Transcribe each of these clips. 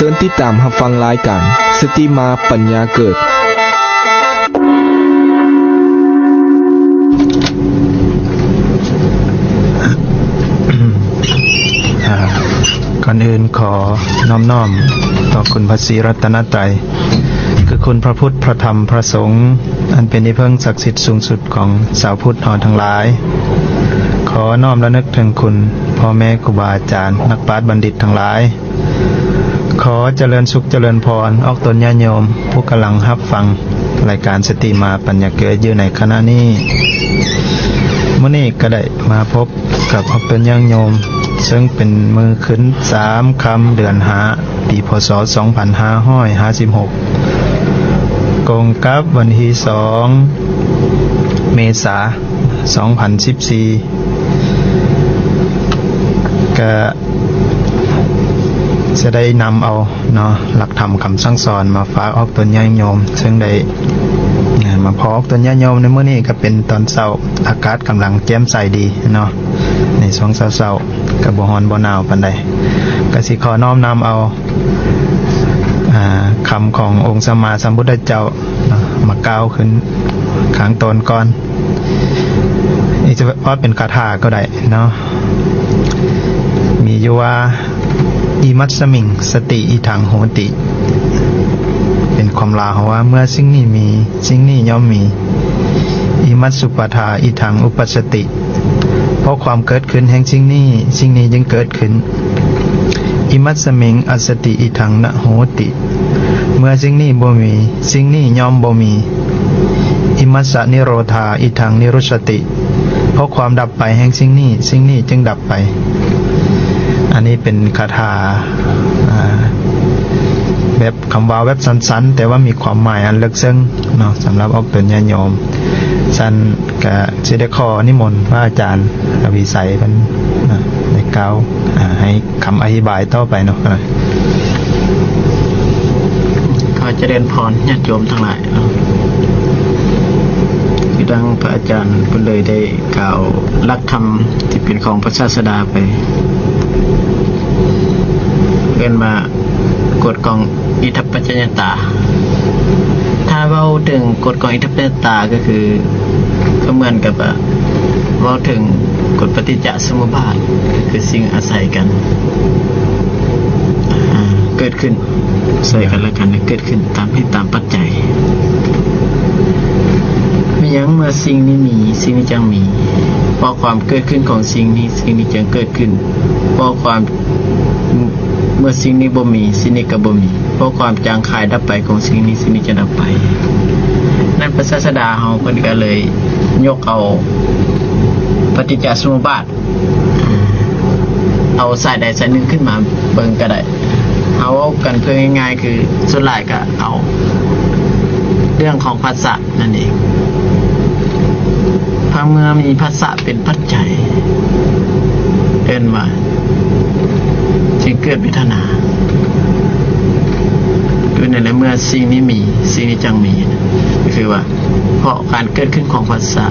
ເຊີນຕິດຕາມຮັບຟັງລາຍການ ສະຕິມາປັນຍາເກີດ. ກ່ອນອື່ນຂໍນອບນ້ອມຕໍ່ຄຸນພະສີລັດຕະນະໄຕ ຄືຄຸນພະພຸດ ພະທຳ ພະສົງ ອັນເປັນທີ່ເພິ່ງສັກສິດສູງສຸດຂອງຊາວພຸດເຮົາທັງຫຼາຍ. ຂໍນ້ອມລະນຶກເຖິງຄຸນພໍ່ແມ່ຄູບາອາຈານ ນັກປາດບັນດິດທັງຫຼາຍ. ຂໍຈະເລີນສຸກຈະເລີນພອນອອກຕົນຍາດໂຍມຜູ້ກຳລັງຮັບຟັງລາຍການສະຕິມາປັນຍາເກີດຢູ່ໃນຂະນະນີ້. ມື້ນີ້ກໍໄດ້ມາພົບກັບອອກຕົນຍາດໂຍມ ເຊິ່ງເປັນມື້ຂຶ້ນສາມຄ່ຳເດືອນຫ້າ ປີ ພ.ສ. ສອງພັນຫ້າຮ້ອຍຫ້າສິບຫົກ ກົງກັບວັນທີສອງ ເມສາ ສອງພັນສິບສີ່ ກະຈະໄດ້ນຳເອົາເນາະ ຫຼັກທຳຄຳສັ່ງສອນມາຝາກອອກຕົນຍາດໂຍມ ເຊິ່ງໄດ້ ເອີ ມາພໍ້ອອກຕົນຍາດໂຍມໃນມື້ນີ້ ກະເປັນຕອນເຊົ້າ ອາກາດກຳລັງແຈ່ມໃສດີເນາະ ໃນຊ່ວງເຊົ້າໆ ກະບໍ່ຮ້ອນບໍ່ໜາວປານໃດ. ກະຊິຂໍນ້ອມນຳເອົາ ອາ ຄຳຂອງອົງສຳມາສຳພຸດທະເຈົ້າ ເນາະ ມາກ່າວຂຶ້ນຂ້າງຕົ້ນກ່ອນ. ອາດຈະວ່າເປັນຄາຖາກໍໄດ້ເນາະ ມີຢູ່ວ່າ ອິມັດສະມິງ ສະຕິ ອິທັງ ໂຫຕິ ເປັນຄວາມລາວເຮົາວ່າ ເມື່ອສິ່ງນີ້ມີ ສິ່ງນີ້ຍ່ອມມີ. ອິມັດສຸປາທາ ອິທັງ ອຸປັດສະຕິ ເພາະຄວາມເກີດຂຶ້ນແຫ່ງສິ່ງນີ້ ສິ່ງນີ້ຈຶ່ງເກີດຂຶ້ນ. ອິມັດສະມິງ ອັດສະຕິ ອິທັງ ນະໂຫຕິ ເມື່ອສິ່ງນີ້ບໍ່ມີ ສິ່ງນີ້ຍ່ອມບໍ່ມີ. ອິມັດສະນິໂຣທາ ອິທັງ ນິໂຣດສະຕິ ເພາະຄວາມດັບໄປແຫ່ງສິ່ງນີ້ ສິ່ງນີ້ຈຶ່ງດັບໄປ. ອັນນີ້ເປັນຄາຖາ ອາ ແບບ ຄຳເວົ້າແບບສັ້ນໆ ແຕ່ວ່າມີຄວາມໝາຍອັນເລິກເຊິ່ງເນາະ ສຳລັບອອກຕົນຍາດໂຍມ. ຊັ້ນກະຊິໄດ້ຂໍນິມົນພະອາຈານທະວີໄຊເພິ່ນເນາະ ໄດ້ກ່າວ ອາ ໃຫ້ຄຳອະທິບາຍຕໍ່ໄປເນາະ. ຂໍຈະເລີນພອນຍາດໂຍມທັງຫຼາຍເນາະ ຄືດັ່ງພະອາຈານເພິ່ນເລີຍໄດ້ ກ່າວຫຼັກທຳທີ່ເປັນຂອງພະສາສະດາໄປ ເອີ້ນວ່າກົດຂອງອິທັບປັດຈະຍະຕາ. ຖ້າເວົ້າເຖິງກົດຂອງອິທັບປັດຈະຍະຕາ ກໍຄື ກໍເໝືອນກັບວ່າເວົ້າເຖິງກົດປະຕິດຈະສະມຸບາດ ຄືສິ່ງອາໄສກັນ ອາ ເກີດຂຶ້ນ ໃສ່ກັນແລະກັນ ເກີດຂຶ້ນຕາມເຫດຕາມປັດໄຈ. ມີຫຍັງເມື່ອສິ່ງນີ້ມີ ສິ່ງນີ້ຈັ່ງມີ? ເພາະຄວາມເກີດຂຶ້ນຂອງສິ່ງນີ້ ສິ່ງນີ້ຈຶ່ງເກີດຂຶ້ນ. ເພາະຄວາມ ເມື່ອສິ່ງນີ້ບໍ່ມີ ສິ່ງນີ້ກໍບໍ່ມີ. ເພາະຄວາມຈາງຄາຍດັບໄປຂອງສິ່ງນີ້ ສິ່ງນີ້ຈະດັບໄປ. ນັ້ນພະສາສະດາເຮົາເພິ່ນກໍເລີຍຍົກເອົາປະຕິດຈະສະມຸບາດ ເອົາສາຍໃດສາຍໜຶ່ງຂຶ້ນມາເບິ່ງກໍໄດ້. ເຮົາເວົ້າກັນເພື່ອງ່າຍໆ ຄືສ່ວນຫຼາຍກໍເອົາເລື່ອງຂອງພັດສະນັ້ນເອງ. ເພາະເມື່ອມີພັດສະເປັນປັດໄຈ ເອີ້ນວ່າຈຶ່ງເກີດເວທະນາ. ຄືນັ້ນແຫຼະ ເມື່ອສິ່ງນີ້ມີ ສິ່ງນີ້ຈັ່ງມີ ກໍຄືວ່າ ເພາະການເກີດຂຶ້ນຂອງພັດສະ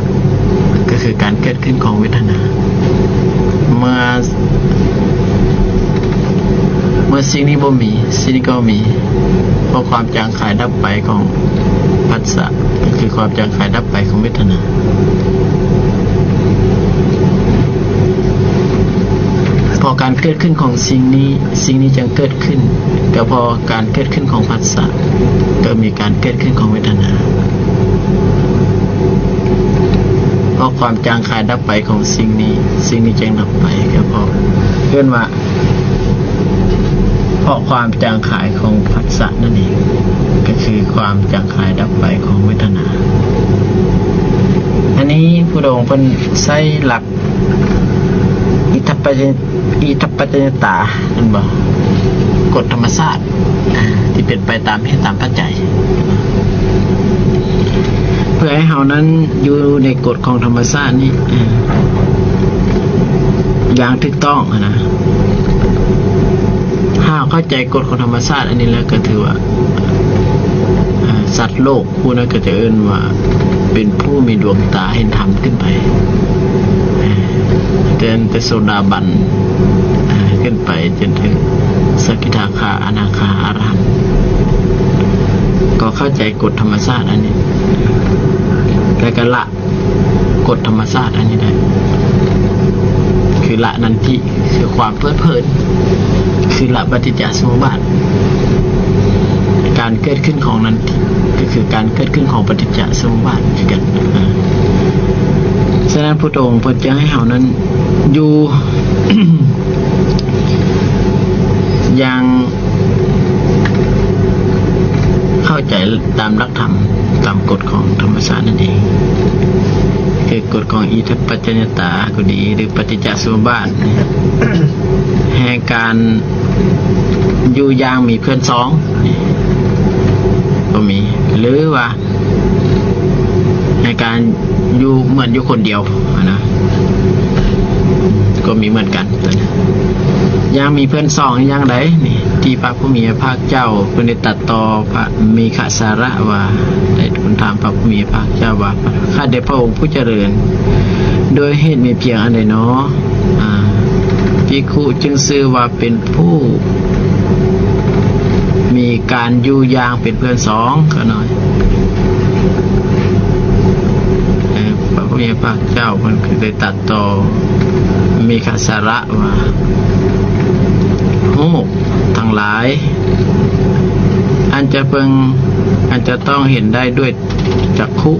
ກໍຄືການເກີດຂຶ້ນຂອງເວທະນາ. ເມື່ອ ເມື່ອສິ່ງນີ້ບໍ່ມີ ສິ່ງນີ້ກໍບໍ່ມີ ເພາະຄວາມຈາງຄາຍດັບໄປຂອງພັດສະ ກໍຄືຄວາມຈາງຄາຍດັບໄປຂອງເວທະນາ. ເພາະການເກີດຂຶ້ນຂອງສິ່ງນີ້ ສິ່ງນີ້ຈຶ່ງເກີດຂຶ້ນ. ກໍເພາະການເກີດຂຶ້ນຂອງພັດສະ ກໍມີການເກີດຂຶ້ນຂອງເວທະນາ. ເພາະຄວາມຈາງຄາຍດັບໄປຂອງສິ່ງນີ້ ສິ່ງນີ້ຈຶ່ງດັບໄປ. ກໍເພາະ ເອີ້ນວ່າ ເພາະຄວາມຈາງຄາຍຂອງພັດສະນັ້ນເອງ ກໍຄືຄວາມຈາງຄາຍດັບໄປຂອງເວທະນາ. ອັນນີ້ພຸດທະອົງເພິ່ນໃຊ້ຫຼັກ ອິທັບປັດຈະ ອິທັບປັດຈະຍະຕາ ແມ່ນບໍ່? ກົດທຳມະຊາດ ອ່າ ທີ່ເປັນໄປຕາມເຫດຕາມປັດໄຈ ເພື່ອໃຫ້ເຮົານັ້ນຢູ່ໃນກົດຂອງທຳມະຊາດນີ້ ອ່າ ຢ່າງຖືກຕ້ອງຫັ້ນນະ. ຖ້າເຮົາເຂົ້າໃຈກົດຂອງທຳມະຊາດອັນນີ້ແລ້ວ ກໍຖືວ່າ ອ່າ ສັດໂລກ ຜູ້ນັ້ນກໍຈະເອີ້ນວ່າເປັນຜູ້ມີດວງຕາເຫັນທຳຂຶ້ນໄປ ເອີ ແຕ່ ແຕ່ໂສດາບັນ ເອີ ຂຶ້ນໄປຈົນເຖິງ ສະກິທາຄາ ອະນາຄາ ອະລະຫັນ ກໍເຂົ້າໃຈກົດທຳມະຊາດອັນນີ້ ແລ້ວກໍລະກົດທຳມະຊາດອັນນີ້ໄດ້ ຄືລະນັນທິ ຄືຄວາມເພີດເພີນ ຄືລະປະຕິດຈະສະມຸບາດ ການເກີດຂຶ້ນຂອງນັນທິ ກໍຄືການເກີດຂຶ້ນຂອງປະຕິດຈະສະມຸບາດຄືກັນ. ສະນັ້ນ ພຸດທະອົງເພິ່ນຈະໃຫ້ເຮົານັ້ນຢູ່ ຢ່າງເຂົ້າໃຈຕາມຫຼັກທຳ ຕາມກົດຂອງທຳມະຊາດນັ້ນເອງ ຄືກົດຂອງອິທິປັດຈະຍະຕາກໍດີ ຫຼື ປະຕິດຈະສະມຸບາດ ແຫ່ງການຢູ່ຢ່າງມີເພື່ອນສອງ ນີ້ ກໍມີ ຫຼືວ່າ ໃນການຢູ່ເໝືອນຢູ່ຄົນດຽວຫັ້ນນະ ກໍມີເໝືອນກັນ. ຢ່າງມີເພື່ອນສອງຢ່າງໃດນີ້ ທີ່ພະຜູ້ມີພະພາກເຈົ້າເພິ່ນໄດ້ຕັດຕໍ່ພະເມຂະສາລະວ່າ ໄດ້ທູນຖາມພະຜູ້ມີພະພາກເຈົ້າວ່າ ຂ້າແດ່ພະອົງຜູ້ຈະເລີນ ໂດຍເຫດມີພຽງອັນໃດນໍ ອາ ພິກຂຸຈຶ່ງຊື່ວ່າເປັນຜູ້ມີການຢູ່ຢ່າງເປັນເພື່ອນສອງ ຂ້ານ້ອຍ ເອີ ພະຜູ້ມີພະພາກເຈົ້າເພິ່ນຄືໄດ້ຕັດຕໍ່ເມຂະສາລະວ່າ ຮູບທັງຫຼາຍ ອັນຈະເບິ່ງ ອັນຈະຕ້ອງເຫັນໄດ້ດ້ວຍຈັກຂຸ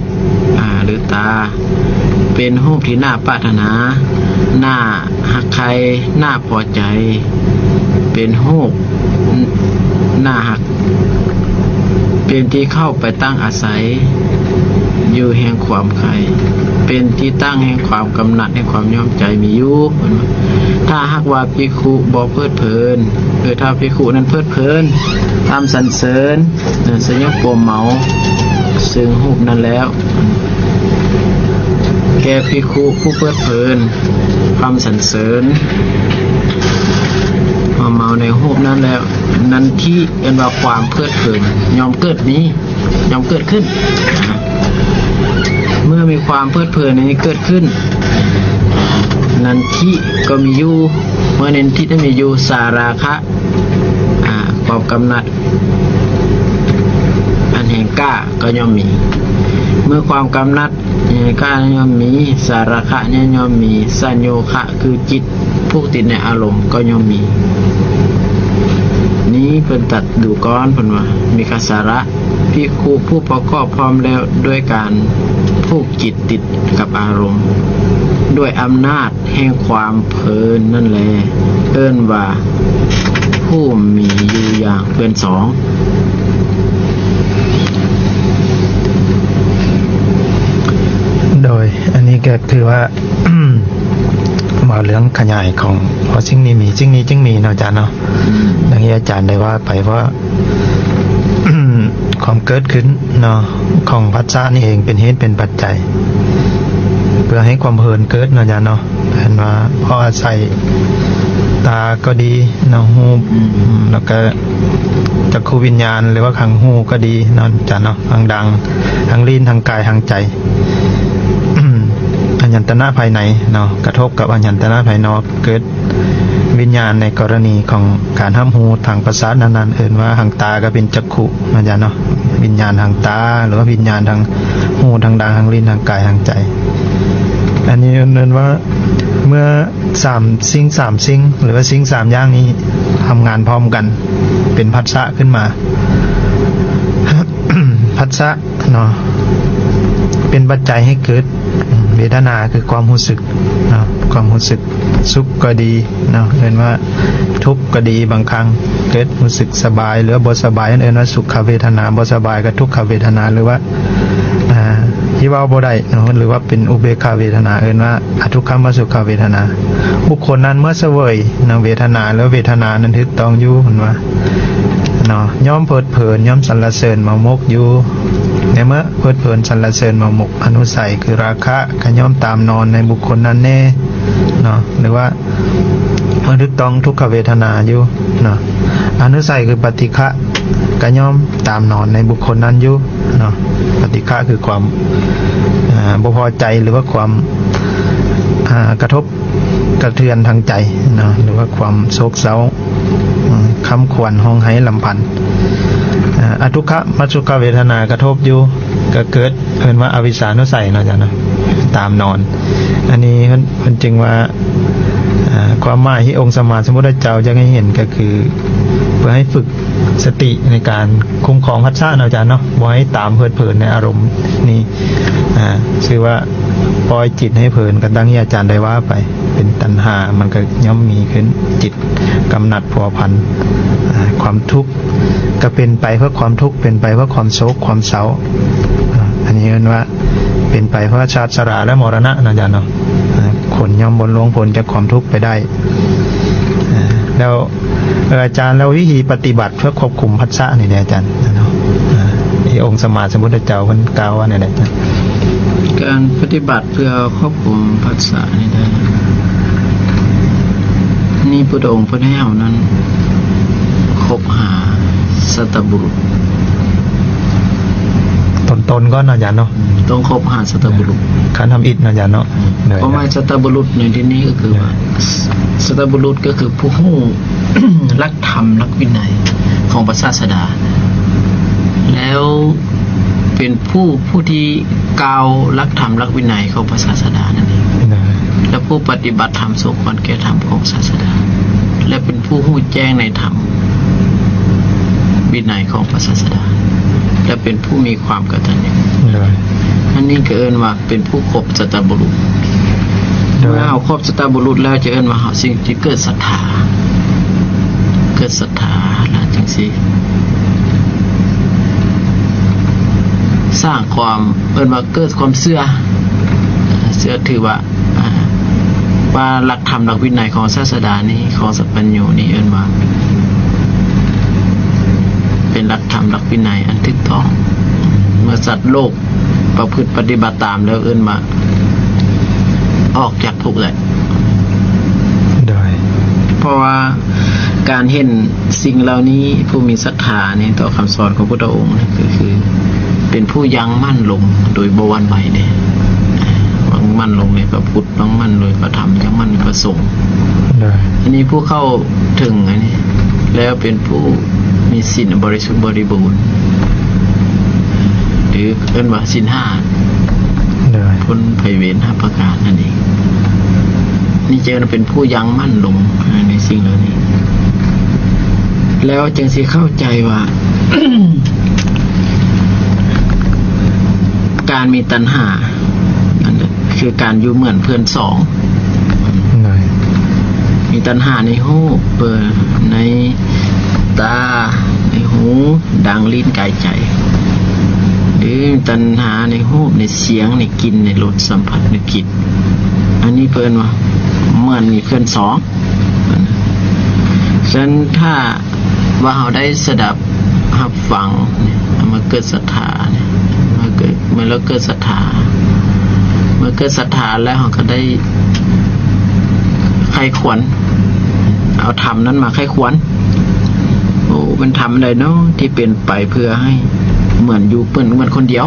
ອາ ຫຼືຕາ ເປັນຮູບທີ່ໜ້າປາດຖະໜາ, ໜ້າຮັກໃຄ່, ໜ້າພໍໃຈ, ເປັນຮູບ ໜ້າຮັກ, ເປັນທີ່ເຂົ້າໄປຕັ້ງອາໄສຢູ່ແຫ່ງຄວາມໃຄ່, ເປັນທີ່ຕັ້ງແຫ່ງຄວາມກຳໜັດ, ແຫ່ງຄວາມຍ້ອມໃຈມີຢູ່. ເພິ່ນວ່າ ຖ້າຫາກວ່າພິກຂຸບໍ່ເພີດເພີນ, ຄືຖ້າພິກຂຸນັ້ນເພີດເພີນ, ທຳສັນເສີນ, ສະຫຍົບປົວເມົາ, ເຊິ່ງຮູບນັ້ນແລ້ວ ແກ່ພິກຂຸຜູ້ເພີດເພີນ ຄວາມສັນເສີນ ຄວາມເມົາໃນຮູບນັ້ນແລ້ວ ນັນທິ ເອີ້ນວ່າຄວາມເພີດເພີນຍ່ອມເກີດມີ ຍ່ອມເກີດຂຶ້ນ. ເມື່ອມີຄວາມເພີດເພີນນີ້ເກີດຂຶ້ນ ນັນທິກໍມີຢູ່. ເມື່ອນັນທິນັ້ນມີຢູ່ ສາລາຄະ ອາ ຄວາມກຳໜັດ ອັນແຫ່ງກ້າກໍຍ່ອມມີ. ເມື່ອຄວາມກຳໜັດ ແຫ່ງກ້າຍ່ອມມີ, ສາລາຄະນີ້ຍ່ອມມີ, ສະໂຍຄະ ຄືຈິດຜູກຕິດໃນອາລົມກໍຍ່ອມມີ. ນີ້ເພິ່ນຕັດດູກ່ອນ ເພິ່ນວ່າ ເມຂະສາລະ ພິກຂຸຜູ້ປະກອບພ້ອມແລ້ວດ້ວຍການຜູກຈິດຕິດກັບອາລົມ ດ້ວຍອຳນາດ ແຫ່ງຄວາມເພີນນັ້ນແລ ເອີ້ນວ່າຜູ້ມີຢູ່ຢ່າງເພື່ອນສອງ. ໂດຍ ອັນນີ້ກໍຄືວ່າ ເວົ້າເລື່ອງຂະຫຍາຍຂອງ ເພາະສິ່ງນີ້ມີ ສິ່ງນີ້ຈຶ່ງມີເນາະ ອາຈານເນາະ. ອືມ ດັ່ງທີ່ອາຈານໄດ້ວ່າໄປ ເພາະ ຄວາມເກີດຂຶ້ນເນາະ ຂອງພັດສະນີ້ເອງເປັນເຫດເປັນປັດໄຈ ເພື່ອໃຫ້ຄວາມເພີນເກີດເນາະ ອາຈານເນາະ. ເຫັນວ່າເພາະອາໄສຕາກໍດີເນາະ ຮູບ ອືມ ແລ້ວກໍຈັກຂຸວິນຍານ ຫຼືວ່າທາງຫູກໍດີເນາະ ອາຈານເນາະ ທາງດັງ ທາງລີ້ນ ທາງກາຍ ທາງໃຈ ອາຍະຕະນະພາຍໃນເນາະ ກະທົບກັບອາຍະຕະນະພາຍນອກ ເກີດ ວິນຍານໃນກໍລະນີຂອງການຮັບຮູ້ທາງປະສາດນັ້ນໆ ເອີ້ນວ່າທາງຕາກໍເປັນຈັກຂຸເນາະ ອາຈານເນາະ, ວິນຍານທາງຕາ ຫຼືວ່າວິນຍານທາງຫູ ທາງດັງ ທາງລີ້ນ ທາງກາຍ ທາງໃຈ. ອັນນີ້ເອີ້ນວ່າ ເມື່ອສາມສິ່ງ ສາມສິ່ງ ຫຼືວ່າສິ່ງສາມຢ່າງນີ້ທຳງານພ້ອມກັນ ເປັນພັດສະຂຶ້ນມາ ພັດສະ ເນາະ ເປັນປັດໄຈໃຫ້ເກີດເວທະນາ ຄືຄວາມຮູ້ສຶກເນາະ ຄວາມຮູ້ສຶກສຸກກໍດີເນາະ ເອີ້ນວ່າທຸກກໍດີ ບາງຄັ້ງເກີດຮູ້ສຶກສະບາຍ ຫຼືວ່າບໍ່ສະບາຍ ເອີ້ນວ່າສຸຂະເວທະນາ, ບໍ່ສະບາຍກໍທຸກຂະເວທະນາ ຫຼືວ່າ ອ່າ ທີ່ເວົ້າບໍ່ໄດ້ເນາະ ຫຼືວ່າເປັນອຸເບກຂາເວທະນາ ເອີ້ນວ່າອະທຸກຂະມະສຸຂະເວທະນາ. ບຸກຄົນນັ້ນເມື່ອສະເຫວີຍນຳເວທະນາ ແລ້ວເວທະນານັ້ນຖືກຕ້ອງຢູ່ ເພິ່ນວ່າ ເນາະ ຍ່ອມເພີດເພີນ ຍ່ອມສັນລະເສີນເມົາໝົກຢູ່. ໃນເມື່ອເພີດເພີນສັນລະເສີນເມົາໝົກ ອະນຸໄສຄືລາຄະ ກໍຍ່ອມຕາມນອນໃນບຸກຄົນນັ້ນແດ່ເນາະ ຫຼືວ່າເມື່ອຖືກຕ້ອງທຸກຂະເວທະນາຢູ່ເນາະ. ອະນຸໄສຄືປະຕິຄະ ກໍຍ່ອມຕາມນອນໃນບຸກຄົນນັ້ນຢູ່ເນາະ. ປະຕິຄະຄືຄວາມ ເອີ ບໍ່ພໍໃຈ ຫຼືວ່າຄວາມ ກະທົບ ກະເທືອນທາງໃຈເນາະ ຫຼືວ່າຄວາມໂສກເສົ້າ ອາ ຄຳຂວັນຮ້ອງໄຫ້ລຳພັນ. ອາ ອະທຸກຂະມັດສຸຂະເວທະນາກະທົບຢູ່ ກະເກີດ ເອີ້ນວ່າອະວິຊານຸໄສເນາະ ອາຈານເນາະ ຕາມນອນ. ອັນນີ້ເພິ່ນ ເພິ່ນຈຶ່ງວ່າ ອາ ຄວາມໝາຍທີ່ອົງສຳມາສຳພຸດທະເຈົ້າຢາກໃຫ້ເຫັນ ກະຄືເພື່ອໃຫ້ຝຶກສະຕິໃນການຄຸ້ມຄອງພັດສະເນາະ ອາຈານເນາະ ບໍ່ໃຫ້ຕາມເພີດເພີນໃນອາລົມນີ້ ອາ ຊື່ວ່າປ່ອຍຈິດໃຫ້ເພີນ ກະດັ່ງທີ່ອາຈານໄດ້ວ່າໄປ ເປັນຕັນຫາ ມັນກະຍ່ອມມີຂຶ້ນ ຈິດກຳໜັດພົວພັນ ອາ ຄວາມທຸກ ກະເປັນໄປເພື່ອຄວາມທຸກ ເປັນໄປເພື່ອຄວາມໂສກຄວາມເສົ້າ. ອາ ອັນນີ້ເອີ້ນວ່າເປັນໄປເພື່ອຊາດຊະລາ ແລະ ມໍລະນະເນາະ ອາຈານເນາະ. ອາ ຄົນຍ່ອມບໍ່ລ່ວງພົ້ນຈາກຄວາມທຸກໄປໄດ້. ອາ ແລ້ວ ເອີ ອາຈານ ແລ້ວວິທີປະຕິບັດເພື່ອຄວບຄຸມພັດສະນີ້ເດ ອາຈານເນາະ ອາ ທີ່ອົງສຳມາສຳພຸດທະເຈົ້າເພິ່ນກ່າວວ່າແນວໃດ ອາຈານ? ການປະຕິບັດເພື່ອຄວບຄຸມພັດສະນີ້ເດ ນີ້ພຸດທະອົງເພິ່ນໃຫ້ເຮົານັ້ນຄົບຫາສັດຕະບຸລຸດ ຕົ້ນໆກ່ອນເນາະ ອາຈານເນາະ. ອືມ ຕ້ອງຄົບຫາສັດຕະບຸລຸດ ຂັ້ນທຳອິດເນາະ ອາຈານເນາະ. ອືມ ໂດຍ ຄວາມໝາຍສັດຕະບຸລຸດໃນທີ່ນີ້ກະຄືວ່າ ໂດຍ ສ- ສັດຕະບຸລຸດກະຄືຜູ້ຮູ້ຫຼັກທຳ ຫຼັກວິໄນຂອງພະສາສະດາ ແລ້ວເປັນຜູ້ ຜູ້ທີ່ກ່າວຫຼັກທຳ ຫຼັກວິໄນຂອງພະສາສະດານັ້ນເອງ ໂດຍ ແລະ ຜູ້ປະຕິບັດທຳສົມຄວນແກ່ທຳຂອງສາສະດາ ແລະ ເປັນຜູ້ຮູ້ແຈ້ງໃນທຳ ວິໄນຂອງພະສາສະດາ ແລະ ເປັນຜູ້ມີຄວາມກະຕັນຍູ ໂດຍ ອັນນີ້ກະເອີ້ນວ່າເປັນຜູ້ຄົບສັດຕະບຸລຸດ. ໂດຍ ເມື່ອເຮົາຄົບສັດຕະບຸລຸດແລ້ວ ຈະເອີ້ນວ່າເຮົາຈຶ່ງຊິເກີດສັດທາ ເກີດສັດທາ ແລ້ວຈຶ່ງຊິສ້າງຄວາມ ເອີ້ນວ່າເກີດຄວາມເຊື່ອ ເຊື່ອຖືວ່າ ອາ ວ່າຫຼັກທຳຫຼັກວິໄນຂອງສາສະດານີ້ ຂອງສັບບັນຍູນີ້ ເອີ້ນວ່າເປັນຫຼັກທຳຫຼັກວິໄນອັນຖືກຕ້ອງ. ເມື່ອສັດໂລກປະພຶດປະຕິບັດຕາມແລ້ວ ເອີ້ນວ່າອອກຈາກທຸກແຫຼະ. ໂດຍ ເພາະວ່າການເຫັນສິ່ງເຫຼົ່ານີ້ ຜູ້ມີສັດທານີ້ຕໍ່ຄຳສອນຂອງພຸດທະອົງນີ້ ກະຄືເປັນຜູ້ຢັ້ງໝັ້ນລົງໂດຍບໍ່ຫວັ່ນໄຫວເດ້ ຍັງໝັ້ນລົງໃນພະພຸດ ຕັ້ງໝັ້ນໂດຍພະທຳ ຕັ້ງໝັ້ນໂດຍພະສົງ. ໂດຍ ອັນນີ້ຜູ້ເຂົ້າເຖິງອັນນີ້ແລ້ວເປັນຜູ້ມີສິນບໍລິສຸດບໍລິບູນ ຫຼື ເອີ້ນວ່າສິນຫ້າ ໂດຍ ພົ້ນໄພເວນຫ້າປະການນັ້ນເອງ. ນີ້ຈະເອີ້ນວ່າເປັນຜູ້ຢັ້ງໝັ້ນລົງໃນສິ່ງເຫຼົ່ານີ້ ແລ້ວຈຶ່ງຊິເຂົ້າໃຈວ່າ ການມີຕັນຫາ ນັ້ນແຫຼະ ຄືການຢູ່ເໝືອນເພື່ອນສອງ ໂດຍ ມີຕັນຫາໃນຮູບ ເອີ ໃນຕາ ໃນຫູ ດັງ ລີ້ນ ກາຍ ໃຈ ຫຼື ຕັນຫາໃນຮູບ ໃນສຽງ ໃນກິ່ນ ໃນລົດ ສຳຜັດ ໃນກິ່ນ ອັນນີ້ເພິ່ນວ່າເໝືອນມີເພື່ອນສອງ. ສະນັ້ນ ຖ້າວ່າເຮົາໄດ້ສະດັບຮັບຟັງ ເຮົາມາເກີດສັດທາ ເມື່ອເກີດ ເມື່ອເຮົາເກີດສັດທາ ເມື່ອເກີດສັດທາແລ້ວ ເຮົາກະໄດ້ໃຄ່ຄວນ ເອົາທຳນັ້ນມາໃຄ່ຄວນ ໂອ້ ເປັນທຳອັນໃດເນາະ ທີ່ເປັນໄປເພື່ອໃຫ້ເໝືອນຢູ່ ເໝືອນ ເໝືອນຄົນດຽວ.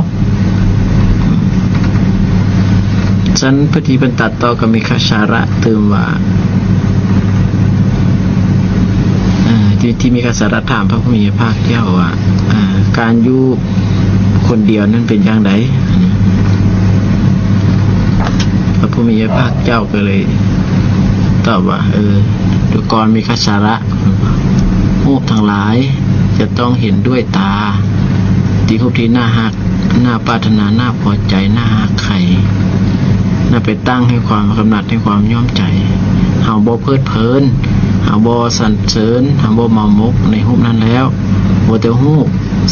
ຊັ້ນ ພະທີ່ເພິ່ນຕັດຕໍ່ກະມີຄະສາລະຕື່ມວ່າ ເອີ ທີ່ ທີ່ມີຄະສາລະຖາມພະຜູ້ມີພະພາກເຈົ້າວ່າ ເອີ ການຢູ່ຄົນດຽວນັ້ນເປັນຢ່າງໃດ? ພະຜູ້ມີພະພາກເຈົ້າກະເລີຍຕອບວ່າ ເອີ ດູກອນມີຄະສາລະ ຮູບທັງຫຼາຍຈະຕ້ອງເຫັນດ້ວຍຕາ ທີ່ຮູບທີ່ໜ້າຮັກ ໜ້າປາດຖະໜາ ໜ້າພໍໃຈ ໜ້າຮັກໃຄ່ ໜ້າໄປຕັ້ງໃຫ້ຄວາມກຳໜັດ ໃຫ້ຄວາມຍອມໃຈ. ເຮົາບໍ່ເພີດເພີນ ເຮົາບໍ່ສັນເສີນ ເຮົາບໍ່ເມົາໝົກໃນຮູບນັ້ນແລ້ວ ບໍ່ແຕ່ຮູບ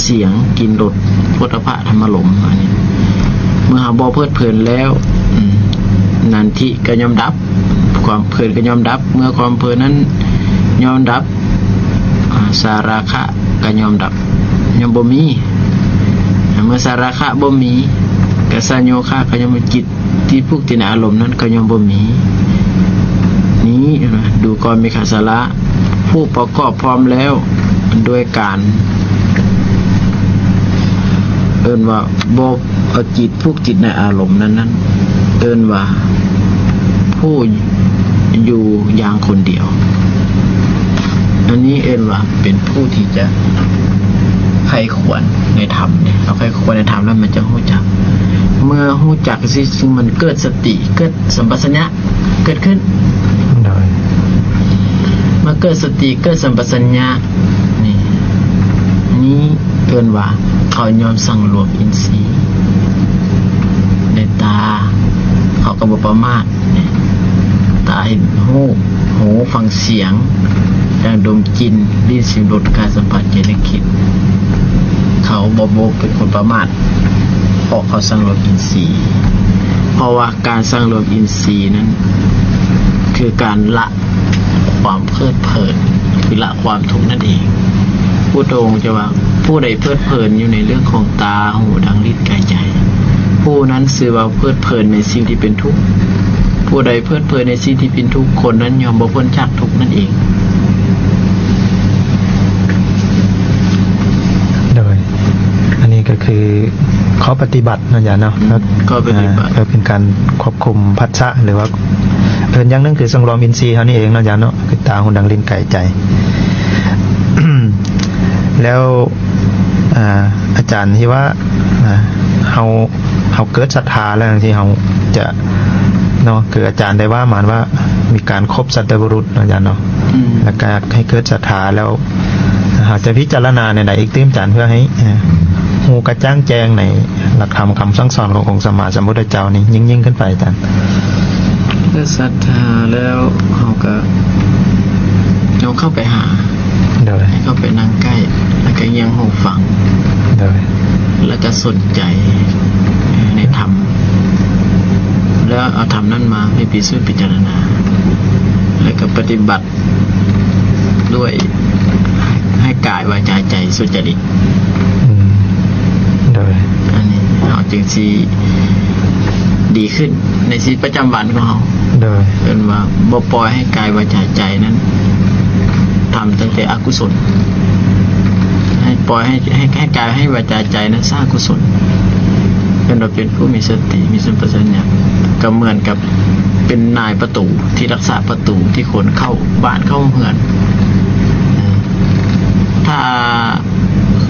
ສຽງ ກິ່ນ ລົດ ໂຜດຖະພະ ທຳມາລົມ ອັນນີ້ ເມື່ອເຮົາບໍ່ເພີດເພີນແລ້ວ ອືມ ນັນທິກະຍ່ອມດັບ ຄວາມເພີນກະຍ່ອມດັບ ເມື່ອຄວາມເພີນນັ້ນຍ່ອມດັບ ອາ ສາລາຄະກະຍ່ອມດັບ ຍ່ອມບໍ່ມີ ເມື່ອສາລາຄະບໍ່ມີ ກະສະໂຍຄະກະຍ່ອມ ຈິດທີ່ຜູກຕິດໃນອາລົມນັ້ນກະຍ່ອມບໍ່ມີ. ນີ້ ດູກອນມີຄະສາລະ ຜູ້ປະກອບພ້ອມແລ້ວດ້ວຍການ ເອີ້ນວ່າບໍ່ເອົາຈິດຜູກຕິດໃນອາລົມນັ້ນໆ ເອີ້ນວ່າຜູ້ຢູ່ຢ່າງຄົນດຽວ. ອັນນີ້ເອີ້ນວ່າເປັນຜູ້ທີ່ຈະໃຄ່ຄວນໃນທຳເດ້. ເຮົາໃຄ່ຄວນໃນທຳແລ້ວມັນຈະຮູ້ຈັກ. ເມື່ອຮູ້ຈັກຊິ ມັນເກີດສະຕິ ເກີດສຳປະສັນຍະເກີດຂຶ້ນ. ໂດຍ ເມື່ອເກີດສະຕິ ເກີດສຳປະສັນຍະ ນີ້ ນີ້ເອີ້ນວ່າເຂົາຍອມສັງລວມອິນຊີ. ໃນຕາ ເຂົາກໍບໍ່ປະໝາດ. ຕາເຫັນຮູບ, ຫູຟັງສຽງ, ດາງດົມກິ່ນ, ລີ້ນຊິມລົດ, ກາຍສຳຜັດ, ໃຈນຶກຄິດ. ເຂົາບໍ່, ບໍ່ເປັນຄົນປະໝາດ ເພາະເຂົາສັງລວມອິນຊີ. ເພາະວ່າການສັງລວມອິນຊີນັ້ນ ຄືການລະ ຄວາມເພີດເພີນ ຄືລະຄວາມທຸກນັ້ນເອງ. ພຸດທະອົງຈະວ່າ ຜູ້ໃດເພີດເພີນຢູ່ໃນເລື່ອງຂອງຕາ, ຫູ, ດັງ, ລີ້ນ, ກາຍ, ໃຈ, ຜູ້ນັ້ນຊື່ວ່າເພີດເພີນໃນສິ່ງທີ່ເປັນທຸກ. ຜູ້ໃດເພີດເພີນໃນສິ່ງທີ່ເປັນທຸກ, ຄົນນັ້ນຍ່ອມບໍ່ພົ້ນຈາກທຸກນັ້ນເອງ. ໂດຍ ອັນນີ້ກໍຄືຂໍ້ປະຕິບັດເນາະ ອາຈານເນາະ. ອືມ ເພື່ອ ຂໍ້ປະຕິບັດ ເພື່ອເປັນການຄວບຄຸມພັດສະ ຫຼືວ່າເອີ້ນຢ່າງໜຶ່ງຄືສັງລວມອິນຊີເຮົານີ້ເອງເນາະ ອາຈານເນາະ, ຄືຕາ, ຫູ, ດັງ, ລີ້ນ, ກາຍ, ໃຈ. ແລ້ວ ອ່າ ອາຈານທີ່ວ່າ ອ່າ ເຮົາ ເຮົາເກີດສັດທາແລ້ວ ຈັ່ງຊີ້ເຮົາຈະເນາະ ຄືອາຈານໄດ້ວ່າມາວ່າ ມີການຄົບສັດຕະບຸລຸດເນາະ ອາຈານເນາະ. ອືມ ແລ້ວກໍໃຫ້ເກີດສັດທາແລ້ວ ເຮົາຈະພິຈາລະນາແນວໃດອີກຕື່ມ ອາຈານ ເພື່ອໃຫ້ ເອີ ຮູ້ກະຈ່າງແຈ້ງໃນຫຼັກທຳຄຳສັ່ງສອນຂອງອົງສຳມາສຳພຸດທະເຈົ້ານີ້ຍິ່ງໆຂຶ້ນໄປ ອາຈານ? ເມື່ອສັດທາແລ້ວ ເຮົາກໍຕ້ອງເຂົ້າໄປຫາ. ໂດຍ ໃຫ້ເຂົ້າໄປນັ່ງໃກ້ ແລ້ວກໍຍຽງຫູຟັງ. ໂດຍ ແລ້ວກໍສົນໃຈໃນທຳ ແລ້ວເອົາທຳນັ້ນມາພິສູດພິຈາລະນາ ແລ້ວກໍປະຕິບັດ ດ້ວຍໃຫ້ກາຍ ວາຈາ ໃຈສຸຈະລິດ. ອືມ ໂດຍ ອັນນີ້ເຮົາຈຶ່ງຊິດີຂຶ້ນໃນຊີວິດປະຈຳວັນຂອງເຮົາ. ໂດຍ ເອີ້ນວ່າບໍ່ປ່ອຍໃຫ້ກາຍ ວາຈາ ໃຈນັ້ນທຳຕັ້ງແຕ່ອະກຸສົນ, ໃຫ້ປ່ອຍໃຫ້ ໃຫ້ ໃຫ້ກາຍ ໃຫ້ວາຈາ ໃຈນັ້ນສ້າງອະກຸສົນ. ເອີ້ນວ່າເປັນຜູ້ມີສະຕິ ມີສຳປະສັນຍະ ກໍເໝືອນກັບເປັນນາຍປະຕູ ທີ່ຮັກສາປະຕູ ທີ່ຄົນເຂົ້າບ້ານເຂົ້າເຮືອນ. ເອີ ຖ້າ